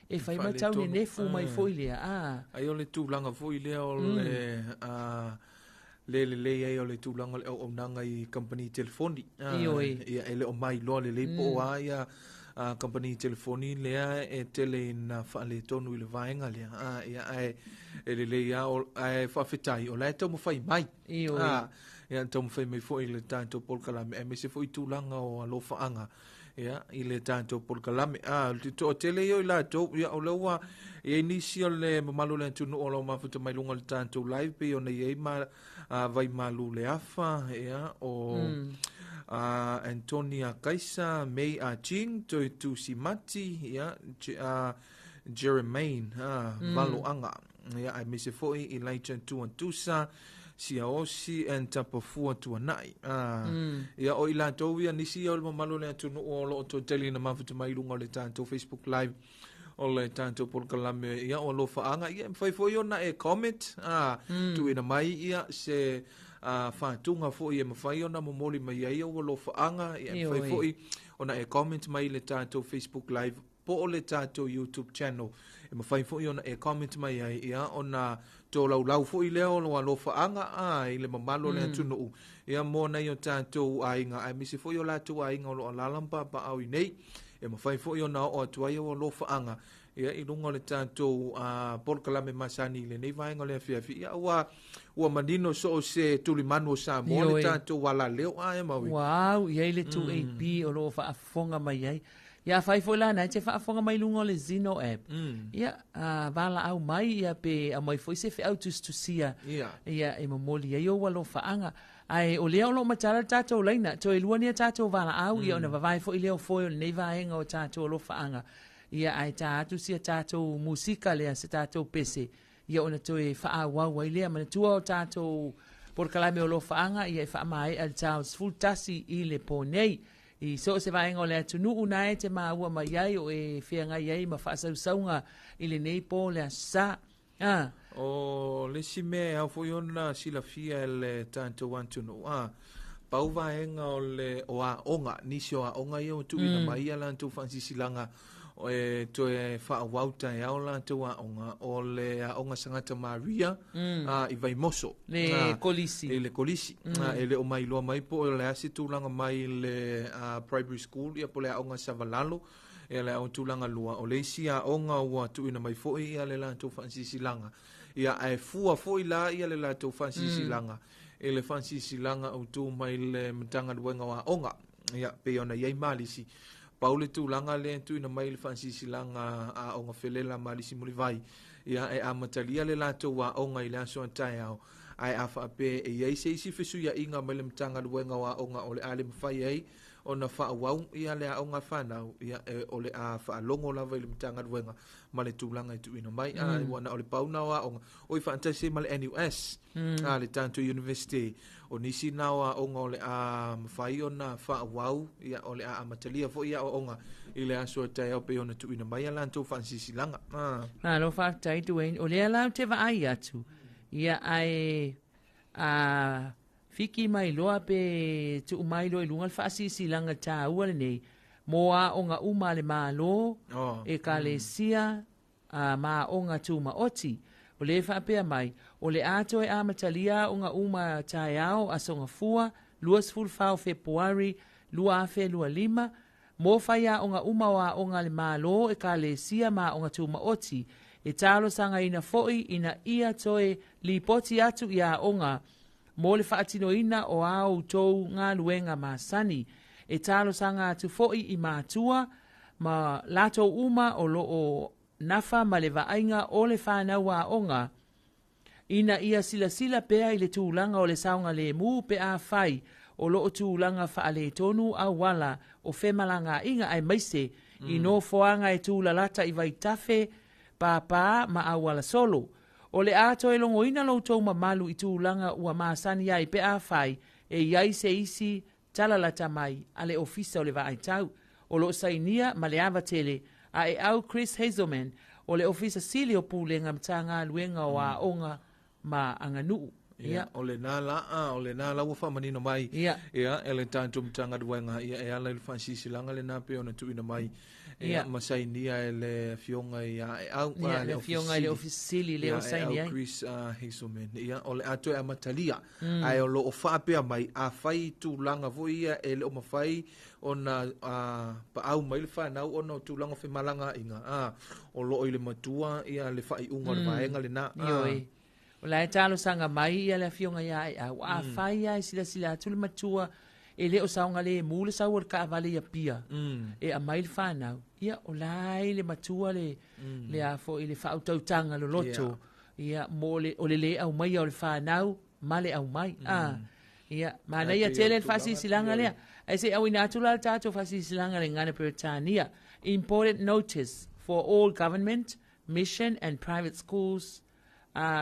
e fai ma tau nenefu mai mm. foi lea. Ah. Ai o le tulaga foi lea o mm. le uh, le lelei ai o le tulaga o le auaunaga i kamupani telefoni. Ah, Ioe. Ia, e le o mailoa lelei mm. po o a ia a kamupani telefoni lea e tele ina faaletonu i le vaega lea. Ah, ia, ae e lelei lava o, ae faafetai o la e taumafai mai. Ioe. Ah, ia, taumafai mai foi i le tatou polokalame, aemaise foi tulaga o alofaaga ia, i le tatou polokalame. Ah, le toatele ia o i latou, ia, o lea ua i ai nisi o le mamalu o le atunuu o lo o mafuta mai luga o le tatou live, pei ona i ai ma, a, Vaimalu Leafa, ia, o mm. a, Antonia Kaisa, May A Ching, Toitu Simati, ia, J, a, Jeremaine, a, mm. Valoaga, ia, aemaise foi Elijah Tuantusa, Siaosi and Tapafua Tuanai. Ah, mm. Ia, o i latou ia, nisi ia o le mamalu o le atunuu o lo o toatele ina mafuta mai i luga o le tatou Facebook Live o le tatou polokalame ia o alofaaga ia e mafai foi ona e comment ah, mm. tuuina mai ia se ah, faatuga foi e mafai ona momoli mai ai ou alofaaga ia e mafai foi ona e comment mai i le tatou Facebook Live po o le tatou YouTube channel e mafai foi ona e comment mai ai ia ona tolaulau foi lea o lou alofaaga a i le mamalu o le mm. atunuu ia mo nai o tatou aiga aemaise foi o latou aiga o lo o alaala ma papaaao i nei e mafai foi ona oo atu ai ou alofaaga ia i luga o le tatou uh, polokalame masani i lenei vaega o le afiafi ia ua ua manino so o se tulimanu o Samoa le tatou alaleo a e maui. Ua au i ai le 2AP mm. o lo o faafofoga mai ai. Ia afai foi la na e te faafofoga mai luga o le Zeno app. Mm. Ia uh, valaau mai ia pe aumai foi se feau tusitusia. Ia. Ia e momoli ai ou alofaaga. Ae o lea o lo o matala le tatou laina, toe lua ni a tatou valaau, mm. ia ona vavae foi lea o foe o lenei vaega o tatou alofaaga. Ia ae tā atu sia tatou musika lea, se tatou pese, ia ona toe faaauau ai lea. Manatua o tatou Polokalame o Alofaaga ia e faamaea i le ta o le 11 i le po nei. I so o se vaega o le atunuu na e te maua mai ai o e feagai ai ma faasausauga i lenei po o le Aso Sa. A. O le isi mea e ao foi ona silafia e le tatou atunuu, a, pau vaega o le o aoga, nisi o aoga ia ua tuuina mai ia latou faasilasilaga e toe faaauau taeao latou aoga, o le aoga Sagata Maria a, i Vaimoso. Le A, kolisi. I le kolisi. A, e le o mailoa mai po o le a se tulaga mai le primary school ia po o le aoga Savalalo, Ia le aoga tulaga lua, o le isi aoga ua tuuina mai foi ia le latou faasilasilaga. Ia ae fua foi la ia le latou faasilasilaga mm. i le faasilasilaga autu mai le Matagaluega o Aoga. Ia pei ona i ai Malisi. Pau le tulaga lea e tuuina mai le faasilasilaga a Aoga Felela Malisi Mulivai. Ia e amatalia le latou aoga i le aso a taeao. Ae a faapea e i ai se isi fesuiaiga mai le Matagaluega o Aoga o le a le mafai ai ona faaauau ia le aoga a fanau, ia e, o le a faalogo lava i le Matagaluega ma le tulaga e tuuina mai. Mm. Ua na o le pau na o aoga, o i faatasi ai ma le NUS, a le tatou University, o nisi na o aoga o le a mafai ona faaauau, ia o le a amatalia foi aoaoga i le aso a taeao pei ona tuuina mai a latou faasilasilaga. Ah. Malo faafetai Dwayne. O lea la ou te vaai atu, ia ae a Fiki mai loa pe tuu mai loa i luga le faasilasilaga taua lenei mo aoga uma a le Malo, Oh, Ekalesia, a ma aoga tumaoti. O lea e faapea mai, o le a toe amatalia aoga uma taeao Aso Gafua 24 o Fepuari 2025, mo faiaoga uma o aoga a le Malo, Ekalesia ma aoga tumaoti, e talosagaina foi ina ia toe lipoti atu i aoga mo le faatinoina o a outou galuega masani. E talosaga atu foi i matua ma latou uma o lo o nafa ma le vaaiga o le fanau aoga, ina ia silasila pea i le tulaga o le saogalemu pe afai o lo o tulaga faaletonu auala o femalagaaiga aemaise i nofoaga e tūlalata i vaitafe, pāpā ma auala solo. O le a toe logoina lo outou mamalu i tulaga ua masani ai pe afai e i ai se isi tala lata mai a le Ofisa o le Vaai Tau. O lo o sainia ma le ava tele a e au Chris Hazelman o le Ofisa Sili o Pulega Matagaluega o Aoga ma Aganuu. Ia, o lena la, o lena la ua faamanino mai. Ia. Ia, e le tatou Matagaluega, ia e ala i le faasilasilaga lena pei ona tuuina mai. Ia, ma sainia e le Afioga ia Aeau, Ia, le Afioga i le Ofisa Sili lea ua saini ai. Chris Hazelman. Ia, o le a toe amatalia. Ae o lo o faapea mai, afai i tulaga foi ia e le o mafai ona paau mai le fanau ona o tulaga o femalagaaiga, o lo o i le matua ia le faaiuga o le vaega lena. Ioe. O la e talosaga mai ia le Afioga ia Aeau, afai lava e silasila atu le matua e le o saogalemu le sau o le taavale i Apia, e aumai le fanau, ia o la e i le matua le, le a foi le faautautaga loloto, ia, mo le, o le le aumaia o le fanau ma le aumai. A, ia, manaia tele le faasilasilaga lea. Ae se i auina atu la le tatou faasilasilaga i le Gagana Peretania. Important notice for all government, mission and private schools.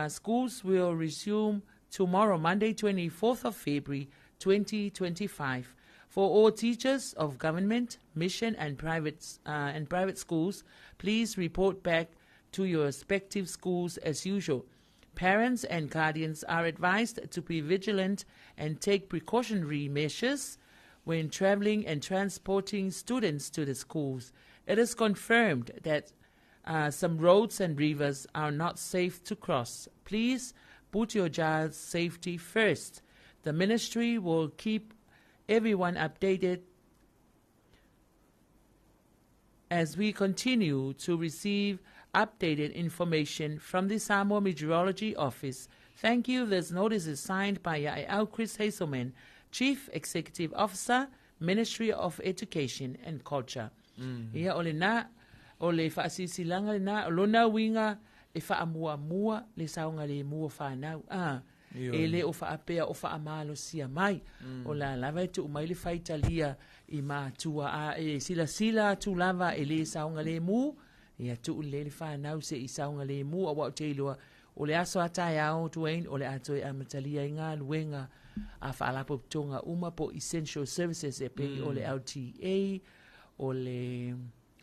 Schools will resume tomorrow, Monday, 24th of February, 2025. For all teachers of government, mission and private schools, please report back to your respective schools as usual. Parents and guardians are advised to be vigilant and take precautionary measures when traveling and transporting students to the schools. It is confirmed that some roads and rivers are not safe to cross. Please put your child's safety first. The ministry will keep everyone updated as we continue to receive updated information from the Samoa Meteorology Office. Thank you. This notice is signed by Yael Chris Hazelman, Chief Executive Officer, Ministry of Education and Culture. Ia, o lena, o le faasilasilaga lena, o lona uiga e faamuamua le saogalemu o fanau. A, e le o faapea o faamalosia mai. O la lava e tuu mai le faitalia i matua a e silasila atu lava e le saogalemu, ia tuu lelei le fanau se i saogalemu, aua ou te iloa. O le aso a taeao Dwayne, o le a toe amatalia ai galuega a faalapotopotoga uma po o essential services e pei o le LTA, o le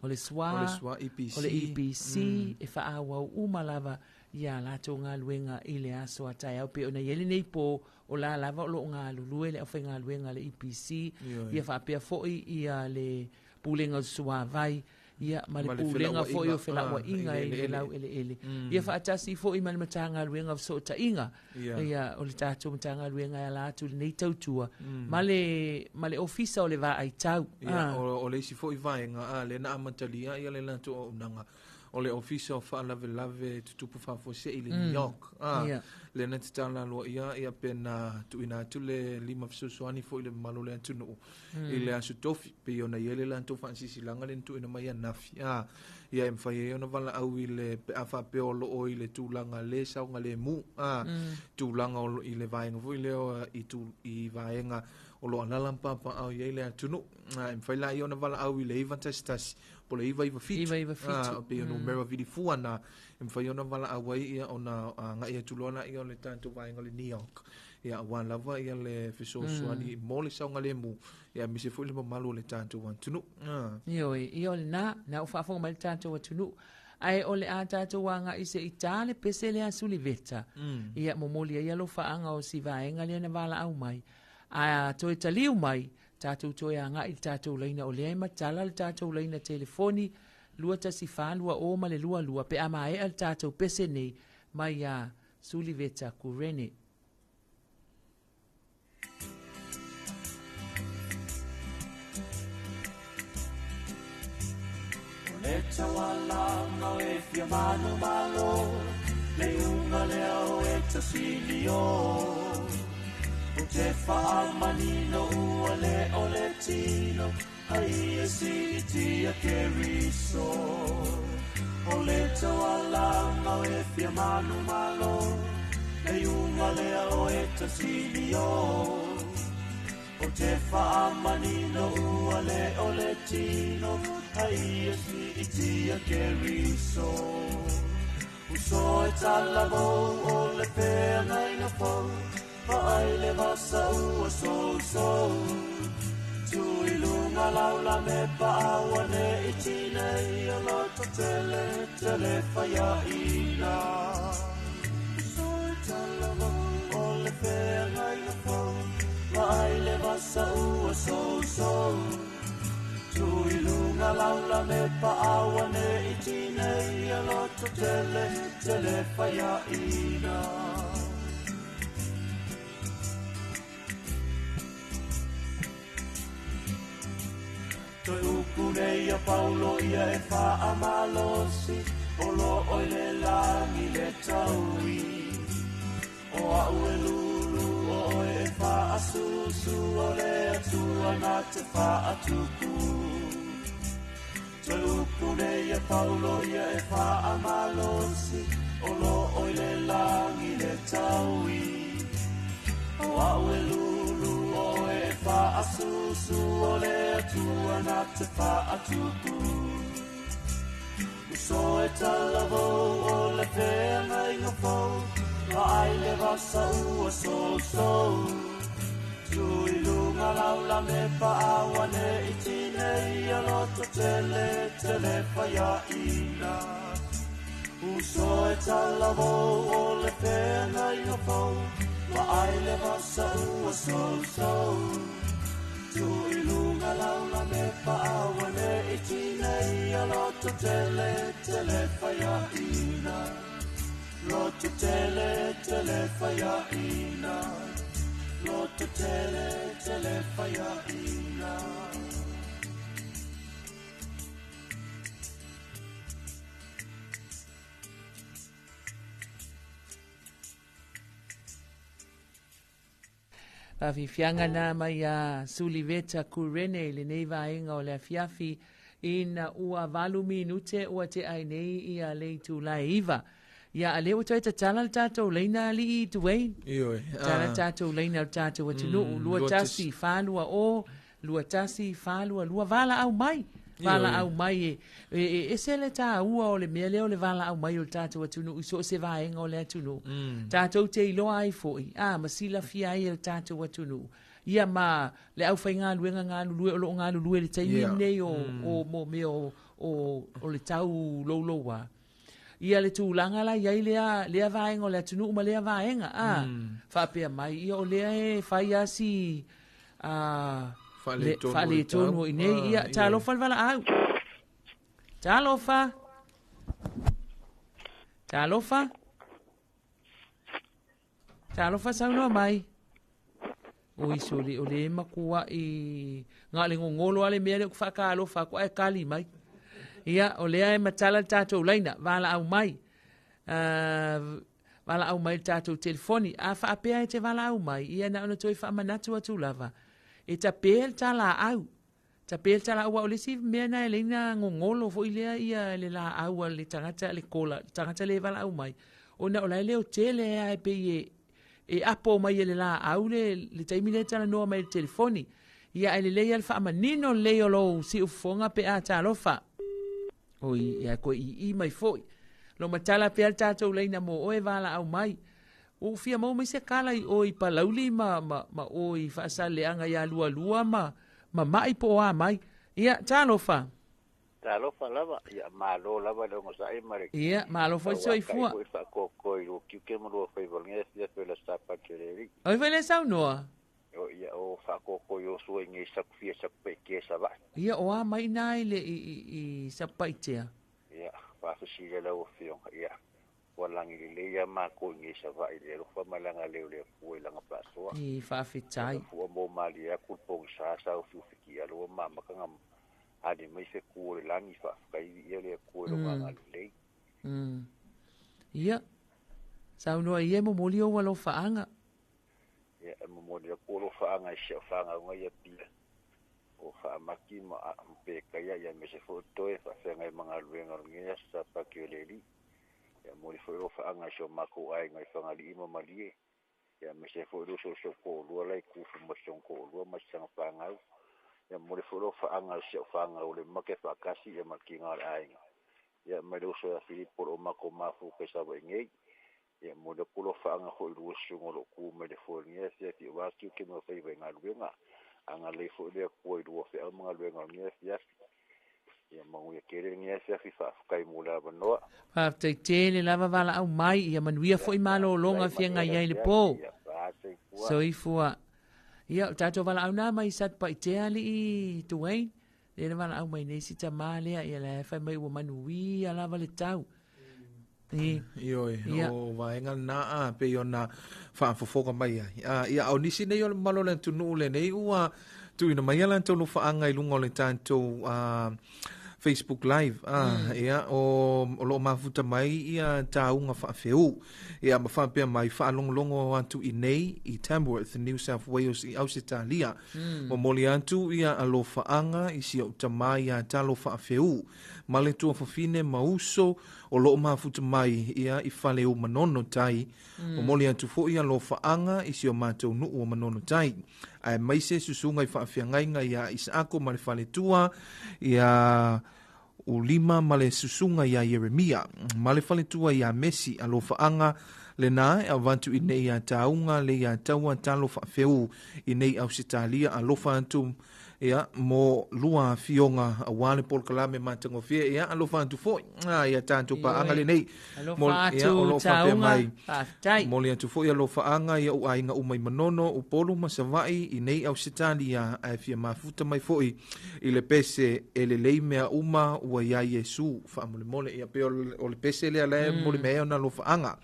o le SWA, O le SWA, EPC. o le EPC, e faaauau uma lava ia latou galuega i le aso a taeao. Pei ona i ai lenei po, o la lava o loo galulue le aufaigaluega a le EPC, Ioe. ia faapea foi ia le Pulega o le Suavai, ia ma le Ma le Pulega foi o Felauaiga, Felauaiga ah, i i le le laueleele. Ia faatasi foi ma le Matagaluega o Fesootaiga, ia o le tatou Matagaluega e ala atu i lenei tautua, ma le ma le Ofisa o le Vaai Tau. Ia, Ah. o le isi foi vaega, a, lea na amatalia ia le latou auaunaga, o le Ofisa o Faalavelave Tutupu Faafuasei i le New York. A, lea na tatala aloaia ia pe na tuuina atu le lima fesoasoani foi i le mamalu o le atunuu i le aso tofi, pei ona i ai le latou faasilasilaga lea na tuuina mai ananafi. A, ia e mafai ai ona valaau i le pe a faapea o loo i le tulaga le saogalemu, a, tulaga o i le vaega foi lea o, i, tu, i vaega o lo alala ma papaao i ai le atunuu. A, e mafai laia ona valaau i le 911 po o le 997. 997. A, pei o numera vilifua na e mafai ona valaau ai ia ona agai atu loa laia o le tatou vaega o le New York. Ia aua lava ia le fesoasoani mo le saogalemu, ia aemaise foi le mamalu o le tatou atunuu. Ah. Ioe, ia o lena, na o faafofoga mai le tatou atunuu. Ae o le a tatou agai se i tā le pese lea a Suliveta. Ia momoli ai alofaaga o si vaega lea na valaau mai. A toe taliu mai, tatou toe agai i le tatou laina o lea e matala le tatou laina telefoni 2142 ma le 22 pe a maea le tatou pese nei mai a Suliveta Kurene. O le taualaga o e fia manu malo, le iuga lea o e tasilio. O te faamanino ua le o le tino, ai e siitia Keriso. O le taualaga o e fia manu malo, le iuga lea o e tasilio. O te faamanino ua le o le tino, ai e siitia Keriso. Uso e talavou o le feagaiga fou, vaai le vasa ua sousou. Tui lunga laula me paaua ne i tinei, o loto tele, tele faiaina. Uso e talavou o le feagaiga fou, vaai le vasa ua sousou. Tui lunga laula me paaua ne i tinei, o loto tele, tele faiaina. Toe upu nei a Paulo ia e faamalosi, o lo oi le lagi le taui. O au e lulu o oe e faasusu, o le Atua na te faatupu. Toe upu nei a Paulo ia e faamalosi, o lo oi le lagi le taui. O au e lulu o oe e faasusu, o le Atua na te faatupu. Uso e talavou o le feagaiga fou, vaai le vasa ua sousou. Tui lunga laula me paaua ne i tinei, o loto tele, tele faiaina. Uso e talavou o le feagaiga fou, vaai le vasa ua sousou. Tui lunga laula me paaua ne i tinei, o loto tele, tele faiaina. Loto tele, tele faiaina. Loto tele, tele faiaina. Faafiafiaga na mai a Suliveta Kurene i lenei vaega o le afiafi ina ua 8 minute ua te ai nei ia le itula e 9. Ia a lea ua toe tatala le tatou laina alii Dwayne. Ioe. Tala tatou laina o le tatou atunuu 21 4 20 21 4 22 valaau mai. Valaau mai e, e, e ese le tāua o le mea lea o le valaau mai o le tatou atunuu i so o se vaega o le atunuu. Tatou te iloa ai foi, a, ma silafia ai e le tatou atunuu. Ia ma le aufaigaluega galulue o lo o galulue i le taimi lenei o, o, mo mea o, o, o le tau louloua. Ia le tulaga la i ai lea, lea vaega o le atunuu ma lea vaega, a, faapea mai, ia o lea e fai lava si, a, Faaletonu faaletonu o i inei. Ia, talofa le valaau. Talofa. Talofa. Talofa saunoa mai. Oi sole o le matua'i na o le gogolo lava le mea lea ou te faatalofa atu ae kali mai. Ia, o lea e matala le tatou laina, valaau mai. Valaau mai i le tatou telefoni. A faapea e te valaau mai, ia na ona toe faamanatu atu lava, e tape le talaau. Tape le talaau, aua o le isi mea lena e ala ai ona gogolo foi lea ia le laau a le tagata, le kola, le tagata lea e valaau mai, ona o la e leotele lava e pei e, e apo mai e le laau le, le taimi lea e talanoa mai i le telefoni. Ia ae lelei lava le faamanino lelei o lou siufofoga pe a talofa. Oi, ia koe ii mai foi. Lo matala pea le tatou laina mo oe valaau mai. Ua ou fia maua mai se kala i oe i Palauli ma, ma, ma oe i Faasaleleaga ia Lualua ma, ma Mai po o a mai. Ia, talofa. Talofa lava, ia malo lava le onosai ma le Ia, malo foi soifua. Foi faakoko i lua tiute ma lua faiva o lenei afiafi o le Aso Sapati o le Alii. Oi foi le saunoa. O ia o faakoko i o sua i nei Satufia Satupaitea Savaii. Ia, o a mai ina i le i, i, i Satupaitea? Ia, faafesili lau Afioga, ia, ua lagi lelei lava matou i nei Savaii i le alofa ma le agalelei o le Atua i lana faasoa. I, faafetai. Ua fua mo malie atu le pogisa sa ufiufiki alo ua mamaka na ali mai fetu o le lagi, faafetai viia le Atua i lona agalelei. Ia, saunoa ia e momoli ou alofaaga. Ia, e momoli atu alofaaga i si au fanauga i Apia, o Faamaki ma Pekaia, ia aemaise foi o Toe faafeagai ma galuega o lenei aso Sapati o le Alii. Ia, momoli foi alofaaga i si o matou aiga i Fagalii ma Malie, ia aemaise foi le uso o si ou toalua la i Tufu ma si ona toalua ma si ana fanau. Ia, momoli foi alofaaga i si au fanau o le make faatasi ia ma le tiga o le aiga. Ia, mai le uso ia Filipo o lo o matou mafuta i Savaii nei. Ia, momoli atu alofaaga foi i lua susuga o lo o tu mai le foe i lenei afiafi aua tiute ma faiva i galuega. Agalelei foi le Atua i lua feau ma galuega o lenei afiafi. Ia manuia tele lenei afiafi, faafetai mo le avanoa. Faafetai tele lava valaau mai, ia manuia foi malologa feagai ai le po. Soifua. Ia, o tatou valaau na mai Satupaitea alii Duane. Lea na valaau mai nei si tamā lea, ia la e fai mai ua manuia lava le tau. I, Ioe, o vaega lena a pei ona faafofoga mai ai. A, ia, o nisi nei o le mamalu o le atunuu lenei ua tuuina mai a latou alofaaga i luga o le tatou Facebook Live. Ia, o lo o mafuta mai ia tauga faafeu. Ia, ma faapea mai, faalogologo atu i nei i Tamworth, New South Wales i Ausetalia. Momoli atu ia alofaaga i si ou tamā iā Talo Faafeu ma le tuafafine ma uso o lo o mafuta mai ia i Faleu Manono Tai. Momoli atu foi alofaaga i si o matou nuu o Manono Tai. Aemaise susuga i faafeagaiga iā Isaako ma le faletua ia Ulima ma le susuga iā Ieremia ma le faletua iā Mesi alofaaga lena e avatu i nei iā Tauga le iā Taua Talo Faafeu i nei Ausetalia alofa atu ia mo lua afioga aua le polokalame matagofie ia alofa atu foi ia tatou paaga lenei Alofa atu, ia, o lo o faapea mai faafetai. Momoli atu foi alofaaga i ou aiga uma i Manono, Upolu ma Savaii i nei Ausetalia ae fia mafuta mai foi i le pese e lelei mea uma ua iā Iesu faamolemole. Ia pei o le pese lea la e momoli mai ai ona alofaaga.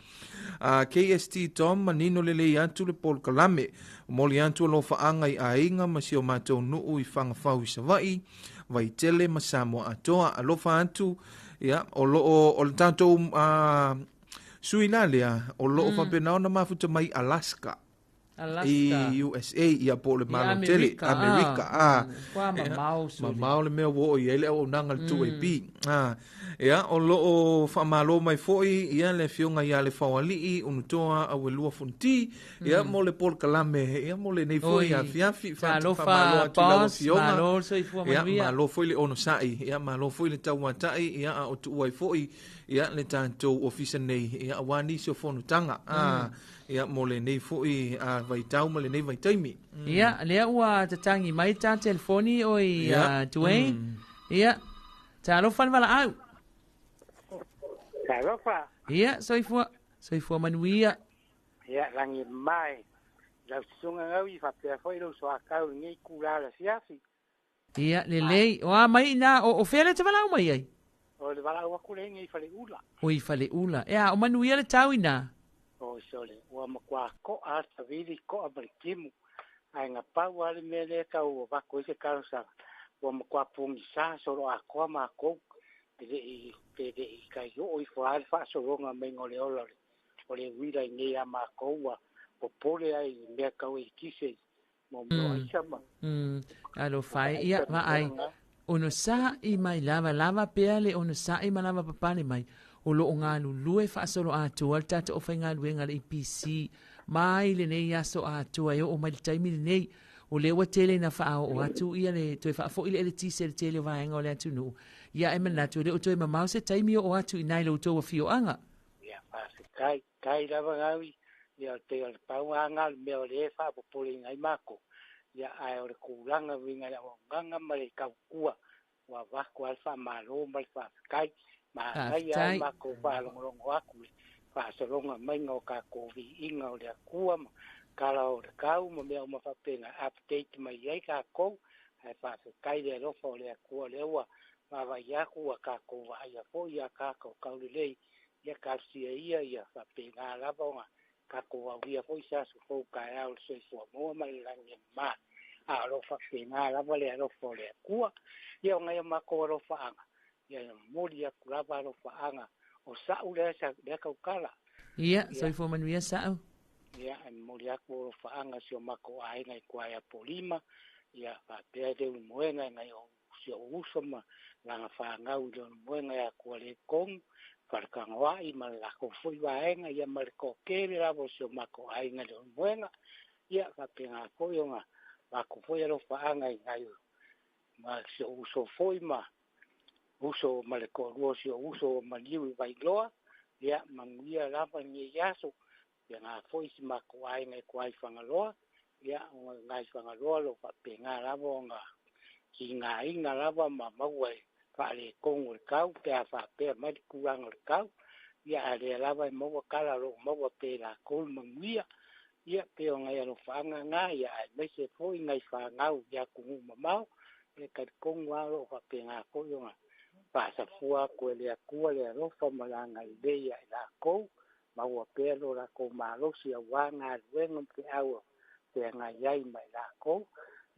KST Tom manino lelei atu le polokalame. Momoli atu alofaaga i aiga ma si o matou nuu i Fagafau i Savaii, Vaitele ma Samoa atoa. Alofa atu ia o lo o o le tatou sui la lea o lo o faapena ona mafuta mai Alaska. Alaska. I USA, ia po o le Malo tele, Amerika, a. Kwa mamao, suli. Mamao le mea ua oo i ai le auaunaga a le 2AP. A, ia, o lo o faamalo mai foi, ia, le Afioga ia Lefaoalii Unutoa Auelua Fonoti, ia, mo le polokalame, ia, mo lenei foi afiafi. Faamalo atu i lau Afioga. Malo le soifua manuia. Ia, malo foi le onosai, ia, malo foi le tauatai, ia, a o tuua ai foi, ia, le tatou ofisa nei, ia, aua nisi o fonotaga, a, ia, mo lenei foi vaitau ma lenei vaitaimi. Ia, lea ua tatagi mai ta telefoni oi Dwayne. Ia, talofa le valaau. Talofa. Ia, soifua, soifua manuia. Ia, lagi mai. Lau susuga gau i faapea foi lou soakau i lenei itula o le afiafi. Ia, lelei. O a mai ina, o fea lea e te valaau mai ai? O le valaau atu lea i Faleula. O i Faleula. E a, o manuia le tau ina? O sole, ua matua ko'a le savili, ko'a ma le timu. Ae na pau lava le mea lea e tau avatu ai se talosaga, ua matua pogisa solo atoa matou, e le i, pe le i tai oo ifo lava le faasologa maiga o le ola o le uila i nei a matou, ua popole ai i mea tau eletise mo mea o aisa ma. Alofa e, ia, vaai, onosa'i mai lava, lava pea le onosa'i ma lava papale mai, o lo o galulue faasoloatoa le tatou aufaigaluega a le EPC mai lenei aso atoa e oo mai le taimi lenei. O lea ua tele ina faaoo atu ia le toe faafoi le eletise i le tele o vaega o le atunuu. Ia e manatu e le o toe mamao se taimi oo atu i ina i lo outou afioaga. Ia, faafetai. Tai lava gaui, ia pei o le pau lava na o le mea o lea e faapopoleina ai matou, ia ae o le tulaga uiga i le auaunaga ma le tautua, ua avatu lava le faamalo ma le faafetai. Manaia lava le matou faalogologo atu i le faasologa maiga o tatou viiga o le Atua ma tala o le tau ma mea uma faapena, update mai ai tatou, ae faafetai le alofa o le Atua o lea ua vaavaai atu ua tatou vaaia foi ia tatou taulelei. Ia talosia ia ia faapena lava ona tatou aulia foi se aso fou taeao i le soifua maua ma le lagi e mama. A o lo o faapena lava le alofa o le Atua. Ia o nai o matou alofaaga, ia e momoli atu lava alofaaga o sa'u lea lea tautala. Ia, soifua manuia sa'u. Ia, e momoli atu alofaaga si o matou aiga i tua ia Apolima, ia faapea Leulumoega i nai o si ou uso ma lana fanau i lona moega ia Tualetonu, Faletanoai ma le latou foi vaega, ia ma le toatele lava o si o matou aiga i lona moega. Ia faapena foi ona avatu foi alofaaga i nai ma si ou uso foi ma uso ma le toalua o si ou uso o Maliu i Vailoa. Ia manuia lava lenei aso. Faapena foi si matou aiga i tua i Fagaloa, ia, ona i Fagaloa o lo o faapena lava ona tigaina lava ma maua e faaletonu o le tau pe a faapea mai le tulaga o le tau, ia a lea lava e maua tala o lo o maua pea e latou le manuia, ia pei o nai alofaaga na, ia aemaise foi nai fanau i atunuu mamao, e talitonu lava o lo o faapena foi ona faasafua atu e le Atua le alofa ma le agalelei ia i latou. Maua pea lo latou malosi aua galuega ma feau e feagai ai ma i latou.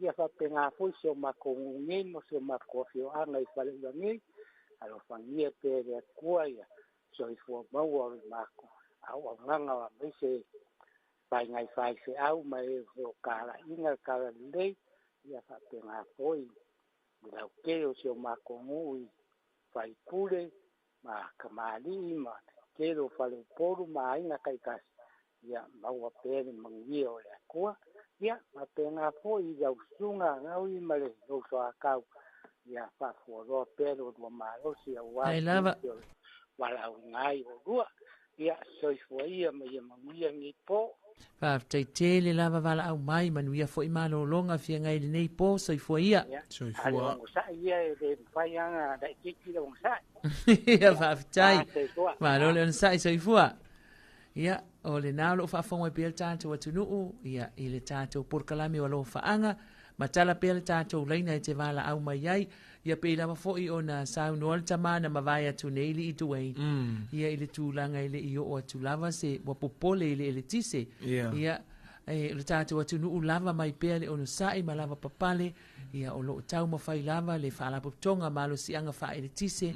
Ia faapena foi si o matou nuu nei ma si o matou afioaga i Faleula nei, alofagia pea e le Atua ia soifua maua o le matou auaunaga aemaise faiga faifeau ma e o lo o talaiina le talalelei. Ia faapena foi i lautele o si o matou nuu i Faipule ma kamali'i ma le tele o faleupolu ma aiga taitasi, ia maua pea le manuia o le Atua. Ia, faapena foi i lau susuga Gaui ma le Lousoatau, ia faafualoa pea lo oulua malosi aua Ai lava. le valaauina ai oulua. Ia, soifua ia ma ia manuia lenei po. Faafetai tele lava valaau mai, manuia foi malologa feagai i lenei po, soifua ia. Ia, Soifua. a le onosai ia e le mafai lava ona laitiiti le onosai. Ia, faafetai. Ah, soifua. Malo le onosai, soifua. Ia, o lena o lo o faafofoga mai pea le tatou atunuu, ia, i le tatou polokalame o Alofaaga, ma tala pea le tatou laina e te valaau mai ai, Ia pei lava foi ona saunoa le tama na mavae atu nei i Duane, ia i le tulaga e le i oo atu lava se ua popole i le eletise. Ia, e, o le tatou atunuu lava mai pea le onosai ma lava papale, ia o lo o taumafai lava le Faalapotopotoga Malosiaga Faaeletise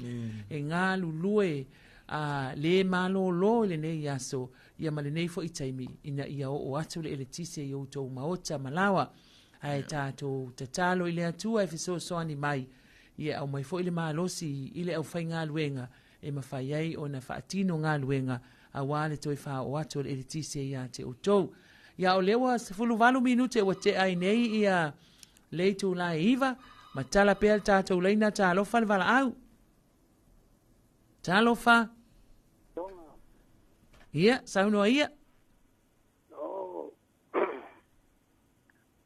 e galulue a lē malōlō i lenei aso ia ma lenei foʻi taimi ina ia oo atu le eletise i outou maota ma lawa ae tatou tatalo i le Atua e fesoasoani mai ia aumai foi le malosi i le aufaigaluega e mafai ai ona faatino galuega auā le toe faaoo atu o le eletise iā te outou. Ia o lea ua 18 minute ua tea ai nei ia le itulā e 9, ma tala pea le tatou laina talofa le valaau. Talofa. Ia, saunoa ia.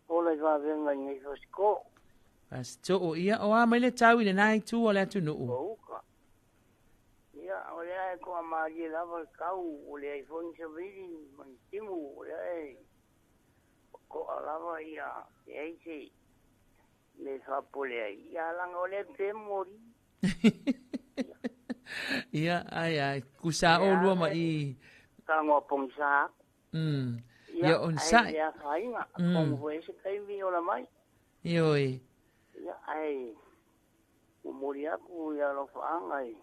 Ola i vavenga i nei fasitoo. Fasitoo, ia, o a mai le tau i lenā itu o le atunuu? O uka. Ia, o lea e toamalie lava le tau, ua leai foi ni savili ma ni timu, o lea e toa lava ia, leai se mea e faapole ai, ia leaga o lea e pe moli. Ia, ai ai, kusa olua ma i. Tagoa pogisa aku. Ia, on sai. Ai, afaina, komu foi se taimi ola mai. Ioe. Ia, ai, momoli aku ia alofaaga i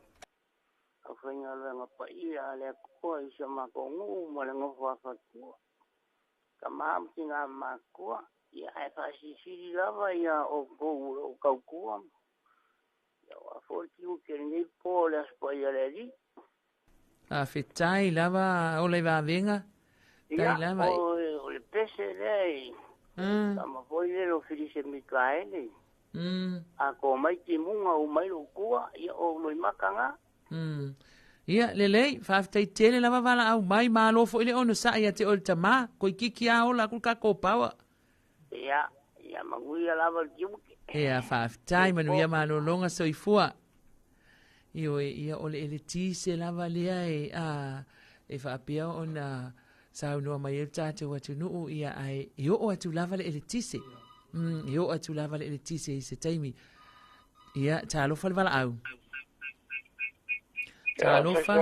aufaigaluega paia a le Atua i si o matou nuu ma le nofo a faletua, tama ma tinā matutua, ia ae faasilisili lava ia outou o lo o tautua, ia aua foi le tiute o lenei po o le Aso Paia o le Alii. Faafetai lava ola i vavega. Tai lava. O le pese lea i tama foi le lo Filise Mikaele. A ko mai timuga u mai lou tua, ia o loi maka nga. Ia, lelei, faafetai tele lava valaau mai, malo foi le onosai ia te oe le tamā, koikiki a ola aku le kākou pawa. Ia, ia manuia lava le tiute. Ia, faafetai, manuia malologa soifua. Ioe, ia o le eletise lava lea e, a, e faapea ona saunoa mai ai le tatou atunuu, ia ae e oo atu lava le eletise. E oo atu lava le eletise i se taimi. Ia, talofa le valaau. Talofa.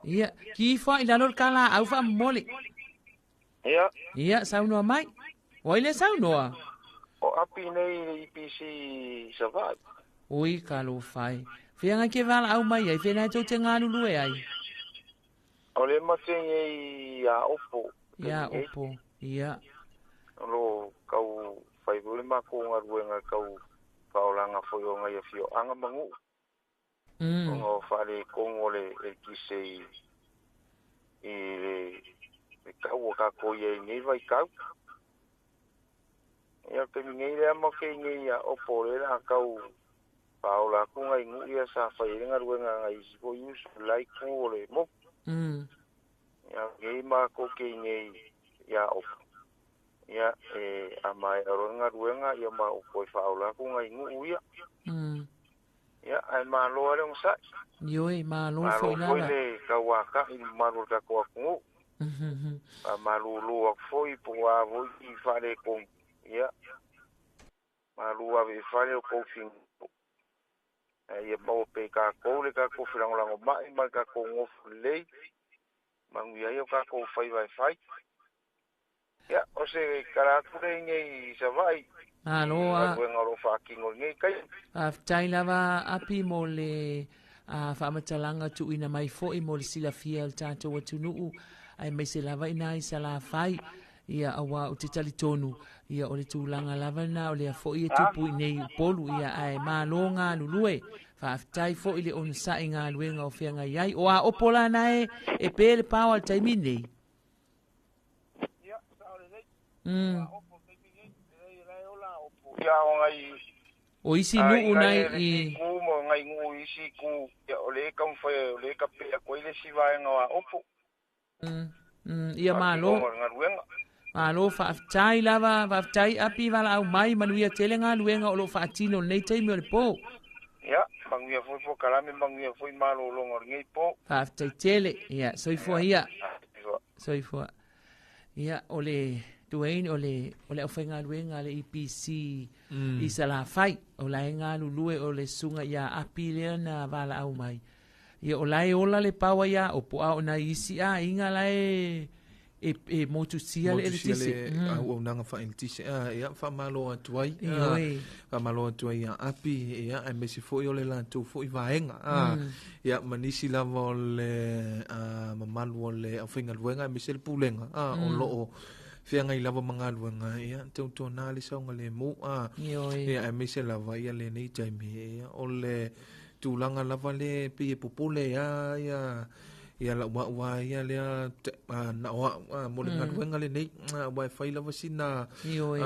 Ia, ki ifo i lalo le kalaau faamomoli. Ia. Ia, saunoa mai. O ai le saunoa? O Api nei i le EPC Savaii. Oi, talofa e. Feagai ke valaau mai ai, whenai tou te galulue ai? O le mate nei ia Opo. Ia Opo, ia. O lo kau whai foi le makou galuega kau whaolanga foi o ngai afioaga ma nuu. Ona o faaletonu o le eletise i le tau o tatou i ai nei vaitau. Ia o le taimi nei lea ma kei nei ia Opo o lea o le a tau faaola atu nai nuu ia sa fai ai le galuega a nai isi foi uso i le la itu o le motu. Ia nei matou kei nei ia Opo. Ia e a maea loa le galuega ia ma ou toe faaola atu nai nuu ia. Ia, ae malo lava le onosai. Ioe, malo foi lava. Malo foi le tauākaʻi i le mamalu o le tatou atunuu. Faamalulu atu foi po o a foi ni faaletonu, ia, malu ave i fale o tou finagalo. Ae ia maua pea i tatou le tatou felagolagomai ma le tatou nofo lelei, manuia ai o tatou faiva e fai. Ia, o se tala atu lea i nei i Savaii. Malo a. Galuega o lo o faatino i lenei taimi. Faafetai lava Api mo le faamatalaga tuuina mai foi mo le silafia o le tatou atunuu aemaise lava i i Salafai. Ia auā ou te talitonu, ia o le tulaga lava lena o lea foi e tupu i nei Upolu, ia ae malo galulue. Faafetai foi le onosai i galuega o feagai ai. O a opo la na e pe le paoa i le taimi nei? Ia, sao lelei. Opo taimi nei, e la e ola opo. Ia o ngai O isi nuu nai i ku mo ngai nuu isi ku ia o le taumafai o le tape atu ai le isi vaega o Aopo. Ia malo. Malo faafetai lava, faafetai Api valaau mai, manuia tele galuega o lo o faatino i lenei taimi o le po. Ia, manuia foi polokalame, manuia foi malologa o lenei po. Faafetai tele. Ia, soifua ia. Soifua. Ia, o le Dwayne, o le, o le aufaigaluega a le EPC i Salafai, o la e galulue o le susuga ia Api lea na valaau mai. Ia, o la e ola le paoa ia Opo, a o nai isi aiga la e e, e motusia le Motusia eletise. le auaunaga faaeletise a ia faamalo atu ai Ioe. Faamalo atu ai ia Api ia aemaise foi o le latou foi vaega a ia ma nisi lava o le mamalu o le aufaigaluega aemaise le pulega a o loo feagai lava ma galuega ia tautuana le saogalemu a Ioe. Ia aemaise lava ia lenei taimi ia o le tulaga lava le pei e popole a ia ia lau au a ia lea na o au mo le galuega lenei aua e fai lava sina Ioe.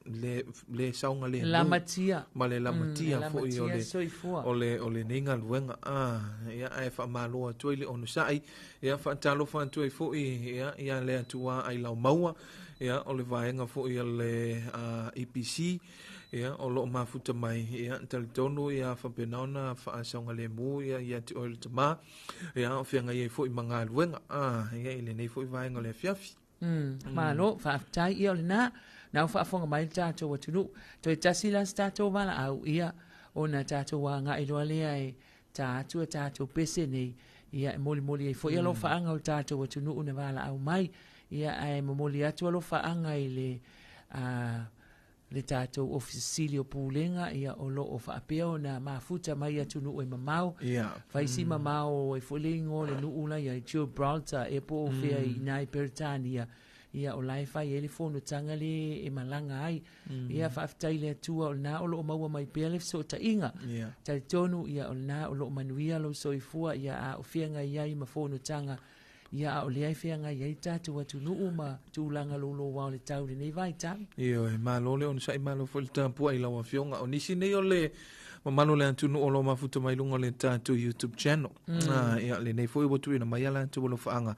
Le le saogalemu Lamatia. Ma le lamatia foi o lamatia le soifua. O le o lenei galuega a ia ae faamalo atu ai le onosai ia faatalofa atu ai foi ia ia le Atua ai lau maua ia o le vaega foi o le EPC ia o loo mafuta mai ia talitonu ia faapena ona faasaogalemu ia ia te oe le tamā ia o feagai ai foi ma galuega a ia i lenei foi vaega o le afiafi. Malo, faafetai ia o lena. Na o faafofoga mai le tatou atunuu. Toe tasi la se tatou valaau ia ona tatou agai loa lea e ta atu a tatou pese nei. Ia e molimoli ai foi alofaaga o le tatou atunuu na valaau mai. Ia ae momoli atu alofaaga i le le tatou Ofisa Sili o Pulega ia o loo faapea ona mafuta mai atunuu e mamao. Fai si mamao e foi le igoa o le nuu la ia Gibraltar e po o fea i nai Peretania ia o la e fai ai le fonotaga le e malaga ai. Ia faafetai i le Atua o lena o loo maua mai pea le fesootaiga. Talitonu ia o lena o loo manuia lou soifua ia a o feagai ai ma fonotaga ia a o lea e feagai ai tatou atunuu ma tulaga louloua o le tau i lenei vaitau. Ioe, malo le onosai, malo foi le tapuai i lau afioga. O nisi nei o le mamalu o le atunuu o lo o mafuta mai luga o le tatou YouTube channel. Ia, lenei foi ua tuuina mai a latou alofaaga.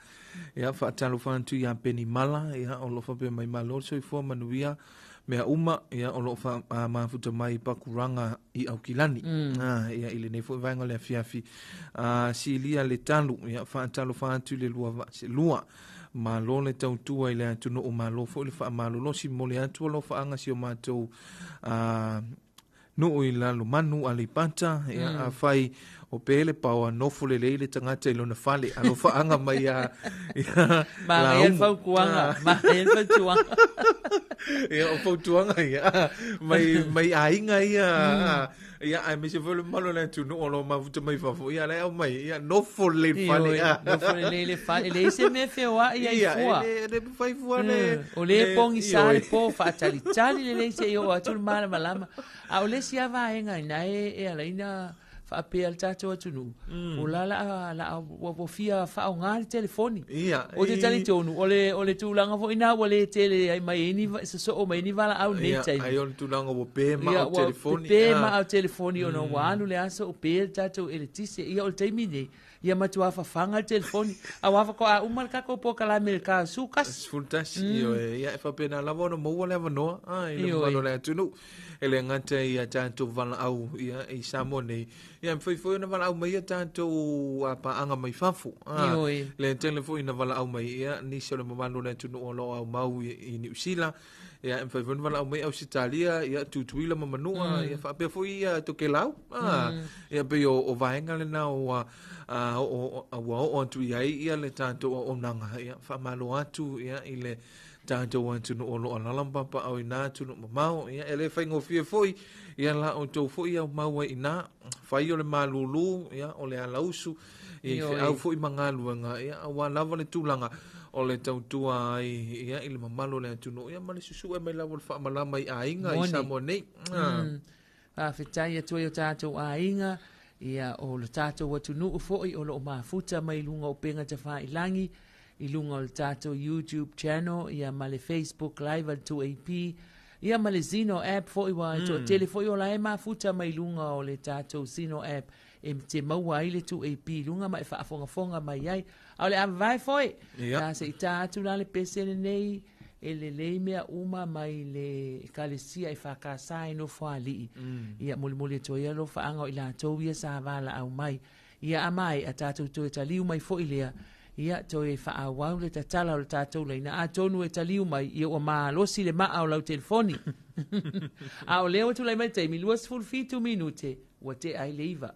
Ia, faatalofa atu ia Peni Mala, ia, o lo o faapea mai malo le soifua manuia mea uma, ia, o lo o mafuta mai Pakuraga i Aukilani. Ia, i lenei foi vaega o le afiafi. Silia le talu, ia, faatalofa atu i le lua vaa se lua. Malo le tautua i le atunuu, malo foi le faamalolosi mo le atu alofaaga si o matou nuu i Lalomanu Aleipata, ia, afai o pe le paoa nofo lelei le tagata i lona fale, alofaaga mai ia, ia Manaia le Laumu. fautuaga, manaia le fautuaga. Ia, o fautuaga ia, mai, mai aiga ia, ia, aemaise foi le mamalu o le atunuu o lo o mafuta mai fafo, ia, la e aumai, ia, nofo lelei le fale, Ioe, nofo lelei le fale, e leai se mea feoai ai Ia, fua. e le mafai fua le O le pogisa ioe. le po faatalitali lelei seia oo atu le malamalama. A o le isi lava vaega ina e e ala ai na faapea le tatou atunuu, o la la la ua fia faaaoga le telefoni. Ia, O te talitonu, o le o le tulaga foi na ua le tele ai mai ai ni sosoo mai ni valaau i lenei Ia, taimi. ai o le tulaga ua pe ma Ia, o ua telefoni. pepe ma au telefoni ona ua alu le aso o pe le tatou eletise. Ia o le taimi nei, ia matua fafaga le telefoni. Aua faatoa uma le tatou polokalame i le ta 11. 11, ioe, ia e faapena lava ona maua le avanoa i le Ioe. mamalu o le atunuu. E le gata ia tatou valaau ia i Samoa nei. Ia mafai foi ona valaau mai ia tatou paaga mai fafo. Ioe. Le tele foi na valaau mai ia nisi o le mamalu o le atunuu o lo o aumau i Niu Sila. Ia e mafai foi ona valaau mai Ausetalia, ia Tutuila ma Manua, ia faapea foi ia Tokelau. Ia pei o vaega lena ua ua oo atu i ai ia le tatou auaunaga. Ia faamalo atu ia i le tatou atunuu o lo o alaala ma papaaao i na atunuu mamao. Ia e le faigofie foi ia la outou foi aumau ai i na. Fai o le malulu, ia o le alausu, ia i Ioe. feau foi ma galuega, ia aua lava le tulaga o le tautua ai ia i le mamalu o le atunuu, ia ma le susue mai lava o le faamalama i aiga i Moni. Samoa nei. Faafetai atu ai o tatou aiga, ia o le tatou atunuu foi o loo mafuta mai luga o upega tafailagi, i luga o le tatou YouTube channel, ia ma le Facebook Live a le 2AP, ia ma le Zeno app foi ua toatele foi o la e mafuta mai luga o le tatou Zeno app e te maua ai le 2AP i luga ma e faafogafoga mai ai. A o le avavae foi, Ia. la se i ta atu la le pese lenei, e lelei mea uma mai le ekalesia e whakasa e nofo alii. Ia molimoli atu ai alofaaga o i latou ia sa valaau mai. Ia a mai a tatou toe taliu mai foi lea. Ia toe faaauau le tatala o le tatou laina. Atonu e taliu mai, ia ua malosi le maa o lau telefoni. A o lea ua tulai mai le taimi, 27 minute, ua tea ai le 9.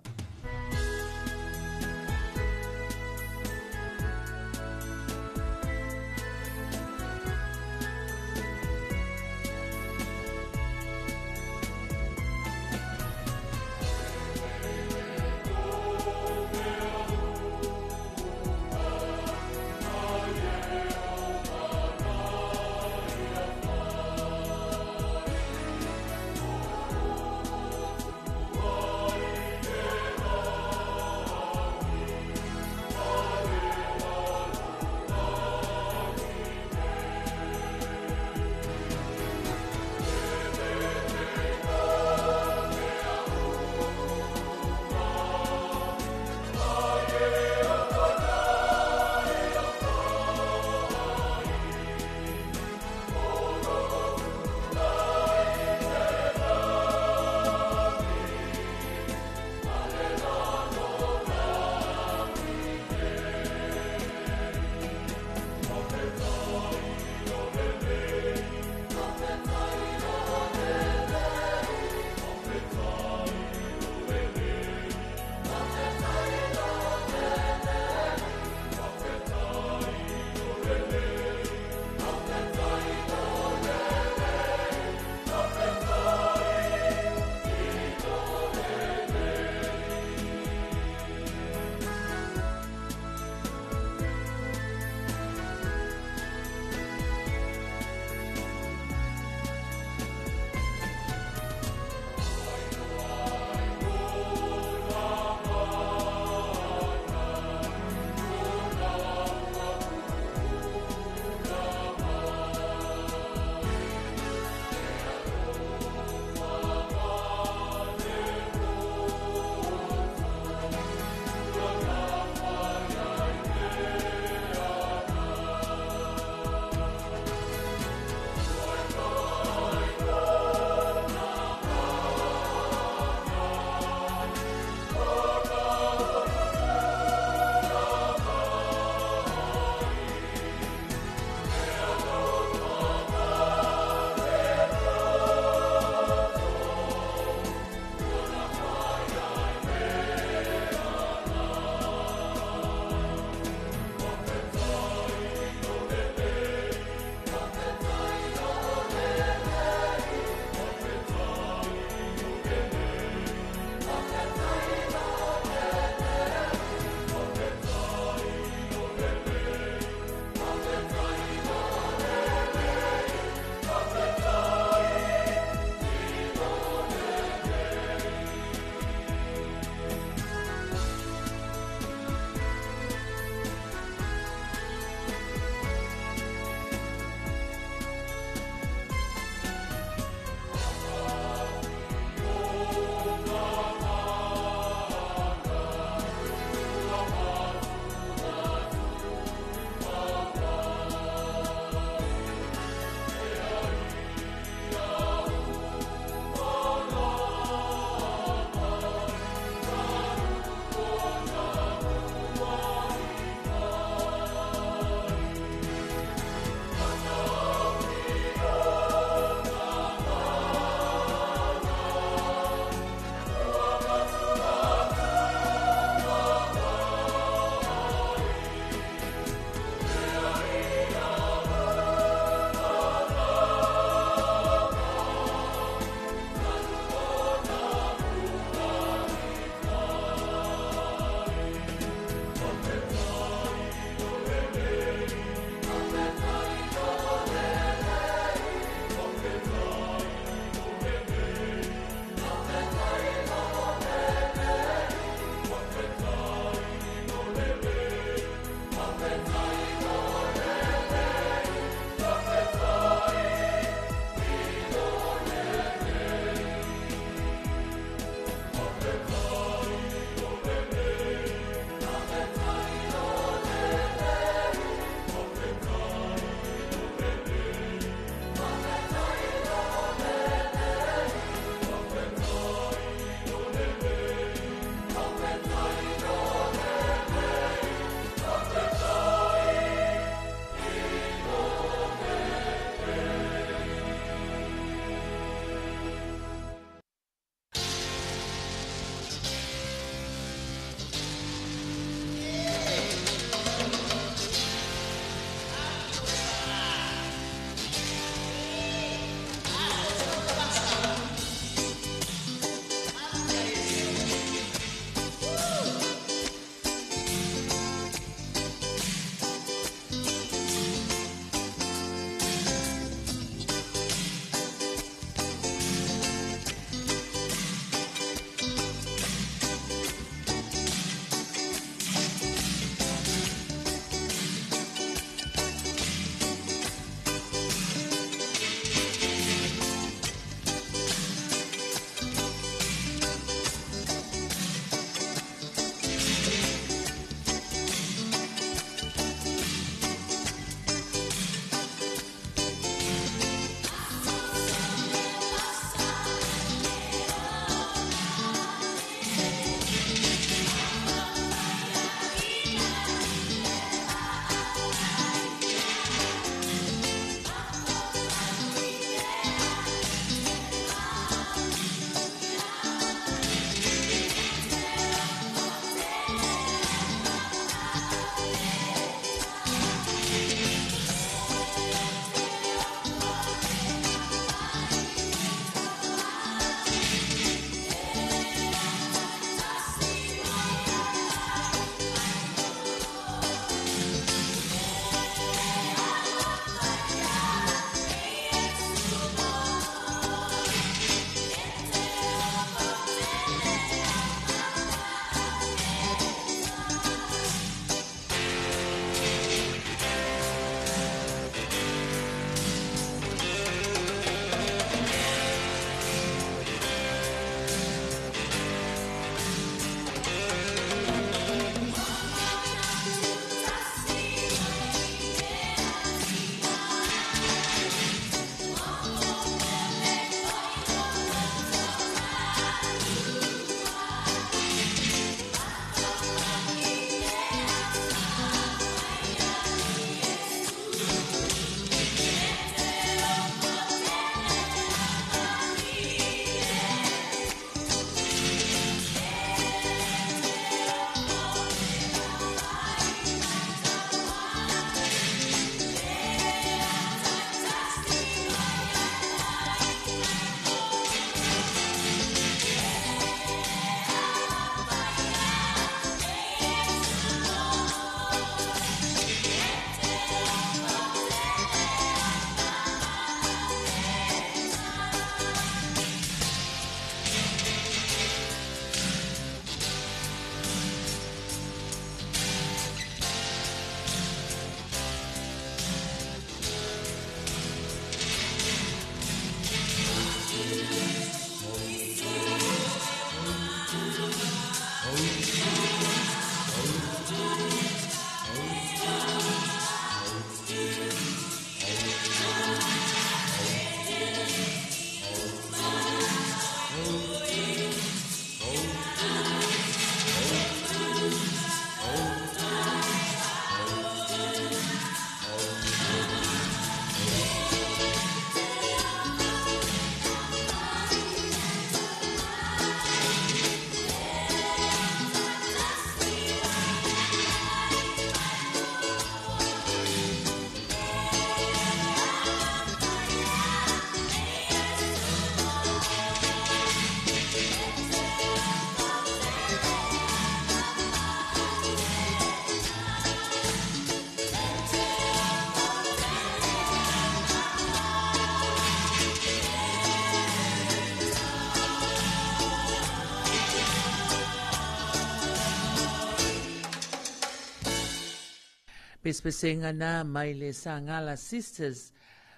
Pesepesega na mai le Sagala Sisters,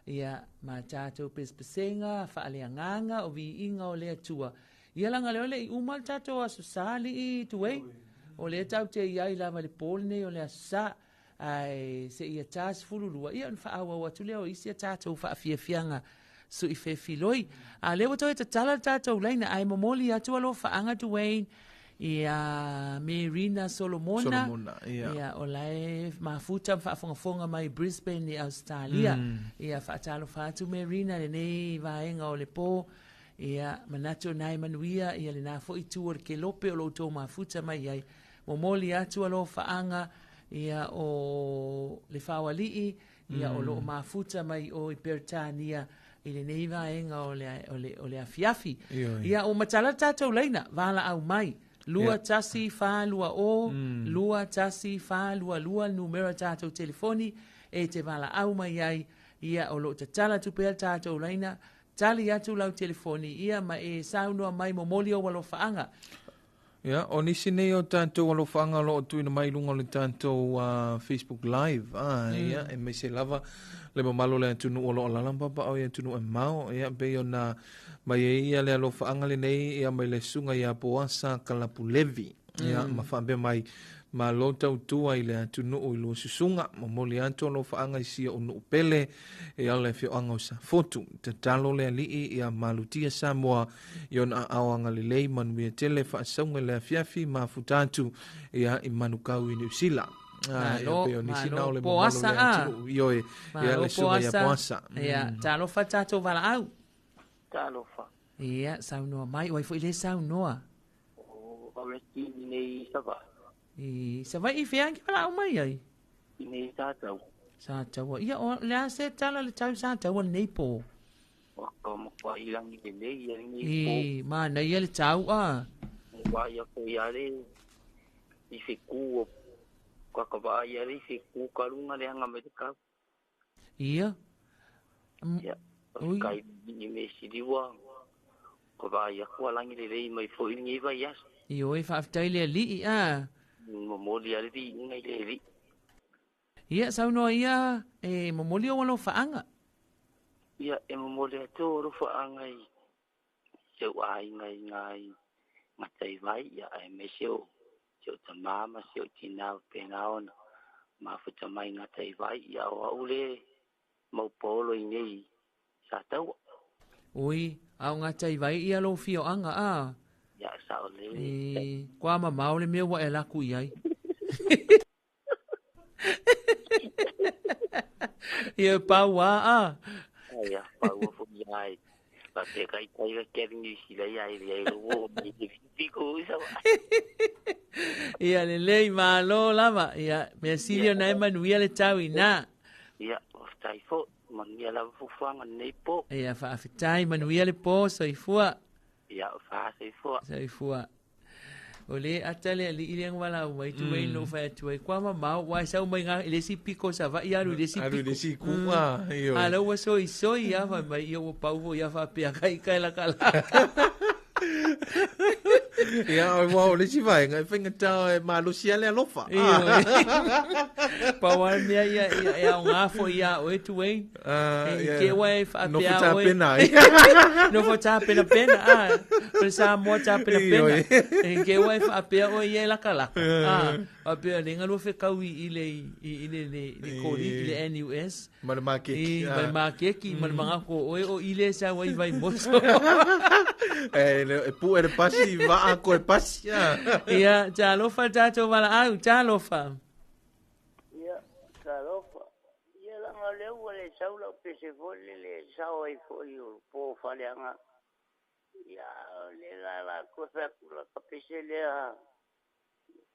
ia, ma tatou pesepesega faaleagaga o viiga o le Atua. Ia laga lea o le i uma le tatou Aso Sa alii Tuei. O lea tatou te i ai lava i le po lenei o le Aso Sa. Ae seia ta 12, ia ona faaauau atu lea o isi a tatou faafiafiaga suifefiloi. A lea ua toe tatala le tatou laina, ae momoli atu alofaaga Duane ia Merina Solomona, Solomona ia. Ia, o la e mafuta ma faafogafoga mai Brisbane i Ausetalia. Ia, faatalofa atu Merina i lenei vaega o le po. Ia, manatu o na e manuia ia lena foi itu o le kelope o lo outou mafuta mai ai. Momoli atu alofaaga ia o le Faoalii, ia o lo o mafuta mai o i Peretania i lenei vaega o le, o le, o le afiafi. Ia, ua matala le tatou laina, valaau mai. 21420, 21422 le numera o tatou telefoni e te valaau mai ai. Ia, o lo o tatala atu pea le tatou laina, tali atu lau telefoni, ia ma e saunoa mai momoli ou alofaaga. Ia, o nisi nei o tatou alofaaga o lo o tuuina mai i luga o le tatou Facebook Live. Ah, ia, e maise lava le mamalu o le atunuu o lo o alaala ma papaaao i atunuu e mamao. Ia, pei ona mai ai ia le alofaaga lenei ia mai le susuga ia Poasa Kalapulevi. Ia, ma faapea mai, malo tautua i le atunuu i lua susuga, momoli atu alofaaga i si ou nuu pele e ala le afioaga o Safotu. Tatalo le Alii ia malutia Samoa i ona aao agalelei, manuia tele faasauga i le afiafi, mafuta atu ia i Manukau i Niu Sila. Malo, ia, pei o nisi malo. na o le mamalu o Poasa, le a. atunuu. Ioe, ia Malo le susuga ia Poasa. Poasa. Ia, talofa tatou valaau. Talofa. Ia, saunoa mai. O ai foi le saunoa? O Areti nei Savaii. I Savaii fea ke valaau mai ai? I nei Sataua. Sataua. Ia, o le a se tala le tau Sataua lenei po? O ka makuai langi lelei ia lenei po. I, manaia le tau a. Wa ia ko ia le i feku o kakavaa ia le i feku kalunga le anga mai te kau. Ia. Ia, Ui. kai i me siliwa. Ka vaa ia kua langi lelei mai foi lenei vai aso. Ioe, faafetai le alii a. Momoli a le viiga i le alii. Ia, saunoa ia, e momoli ou alofaaga. Ia, e momoli atu ou alofaaga i si ou aiga i ngai Gataivai, ia, aemaise o si ou tamā ma si ou tinā o pena ona mafuta mai Gataivai, ia, o au le maupaolo i nei Sataua. Ui, a o Gataivai ia lou fioaga a. Ia, sao le. E, kua mamao le mea ua e laku i ai. Ia pau a a. Ia, pau a foi ai. Pa te kai kai ka ke ni sila ia i le o ni te piko i sa. Ia lelei malo lava. Ia mea sili ona e manuia le tau ina. Ia, faafetai foi, manuia lava fuafuaga lenei po. Ia faafetai manuia le po soifua. Ia, faasoifua. Soifua. O le ata le alii lea na valaau mai tu ai lou fai atu ai kua mamao ua e sau mai i le isi piko Savaii alu i le isi Alu i le piko. isi itu, ah, ioe. A la ua soisoi lava fai mai ia ua pau foi ia faapea kai kai lakalaka. Ia, ua o le isi vaega, e faigata e malosi lava le alofa. Ioe. Pau lava le mea ia ia e aoga foi ia oe Tuei. Ah, E ia. te ua e faapea Nofo oe. tapena ai. Nofo tapenapena, ah. O le Samoa tapenapena. Ioe. E te ua e faapea oe ia e lakalaka. Ah, faapea le galua fekau i le i le le le koli i le NUS. Ma le makeki. I, ma le makeki, ma le magako oe o i le sau ai vai moso. E, e pu e le pasi, vaa ko e pasi. ah. Ia, talofa tatou valaau, talofa. Ia, talofa. Ia laga o lea ua le sau lau pese foi lele e sao ai foi o po faleaga. Ia, o le la la koe fai atu la ka pese lea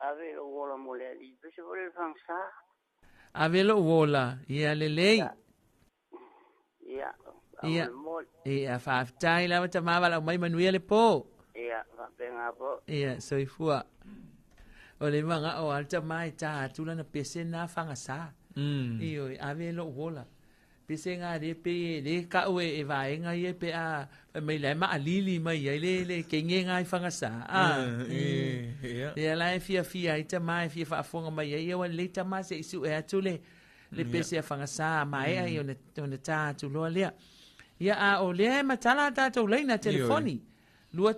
ave lou ola mo le alii. Pese foi lele fagasa. Ave lou ola, ia lelei. Ia, Ia. faamolemole. Ia, faafetai lava tamā valaau mai manuia le po. Ia, faapena po. Ia, soifua. O le magao a le tamā e tā atu lana pese na fagasa. Ioe, ave lou ola. Pese ngā le pe e le kau e, e vaenga ia pe a fai mai la e maalili mai ai le le kenge ngā i fagasa. Ah. Ia. Lea la e fiafia ai tamā e fia faafofoga mai ai, ia ua lelei tamā se i su'e atu le le pese a Fagasa a maea ia ona tā atu loa lea. Ia a o lea e matala a tatou laina telefoni. 2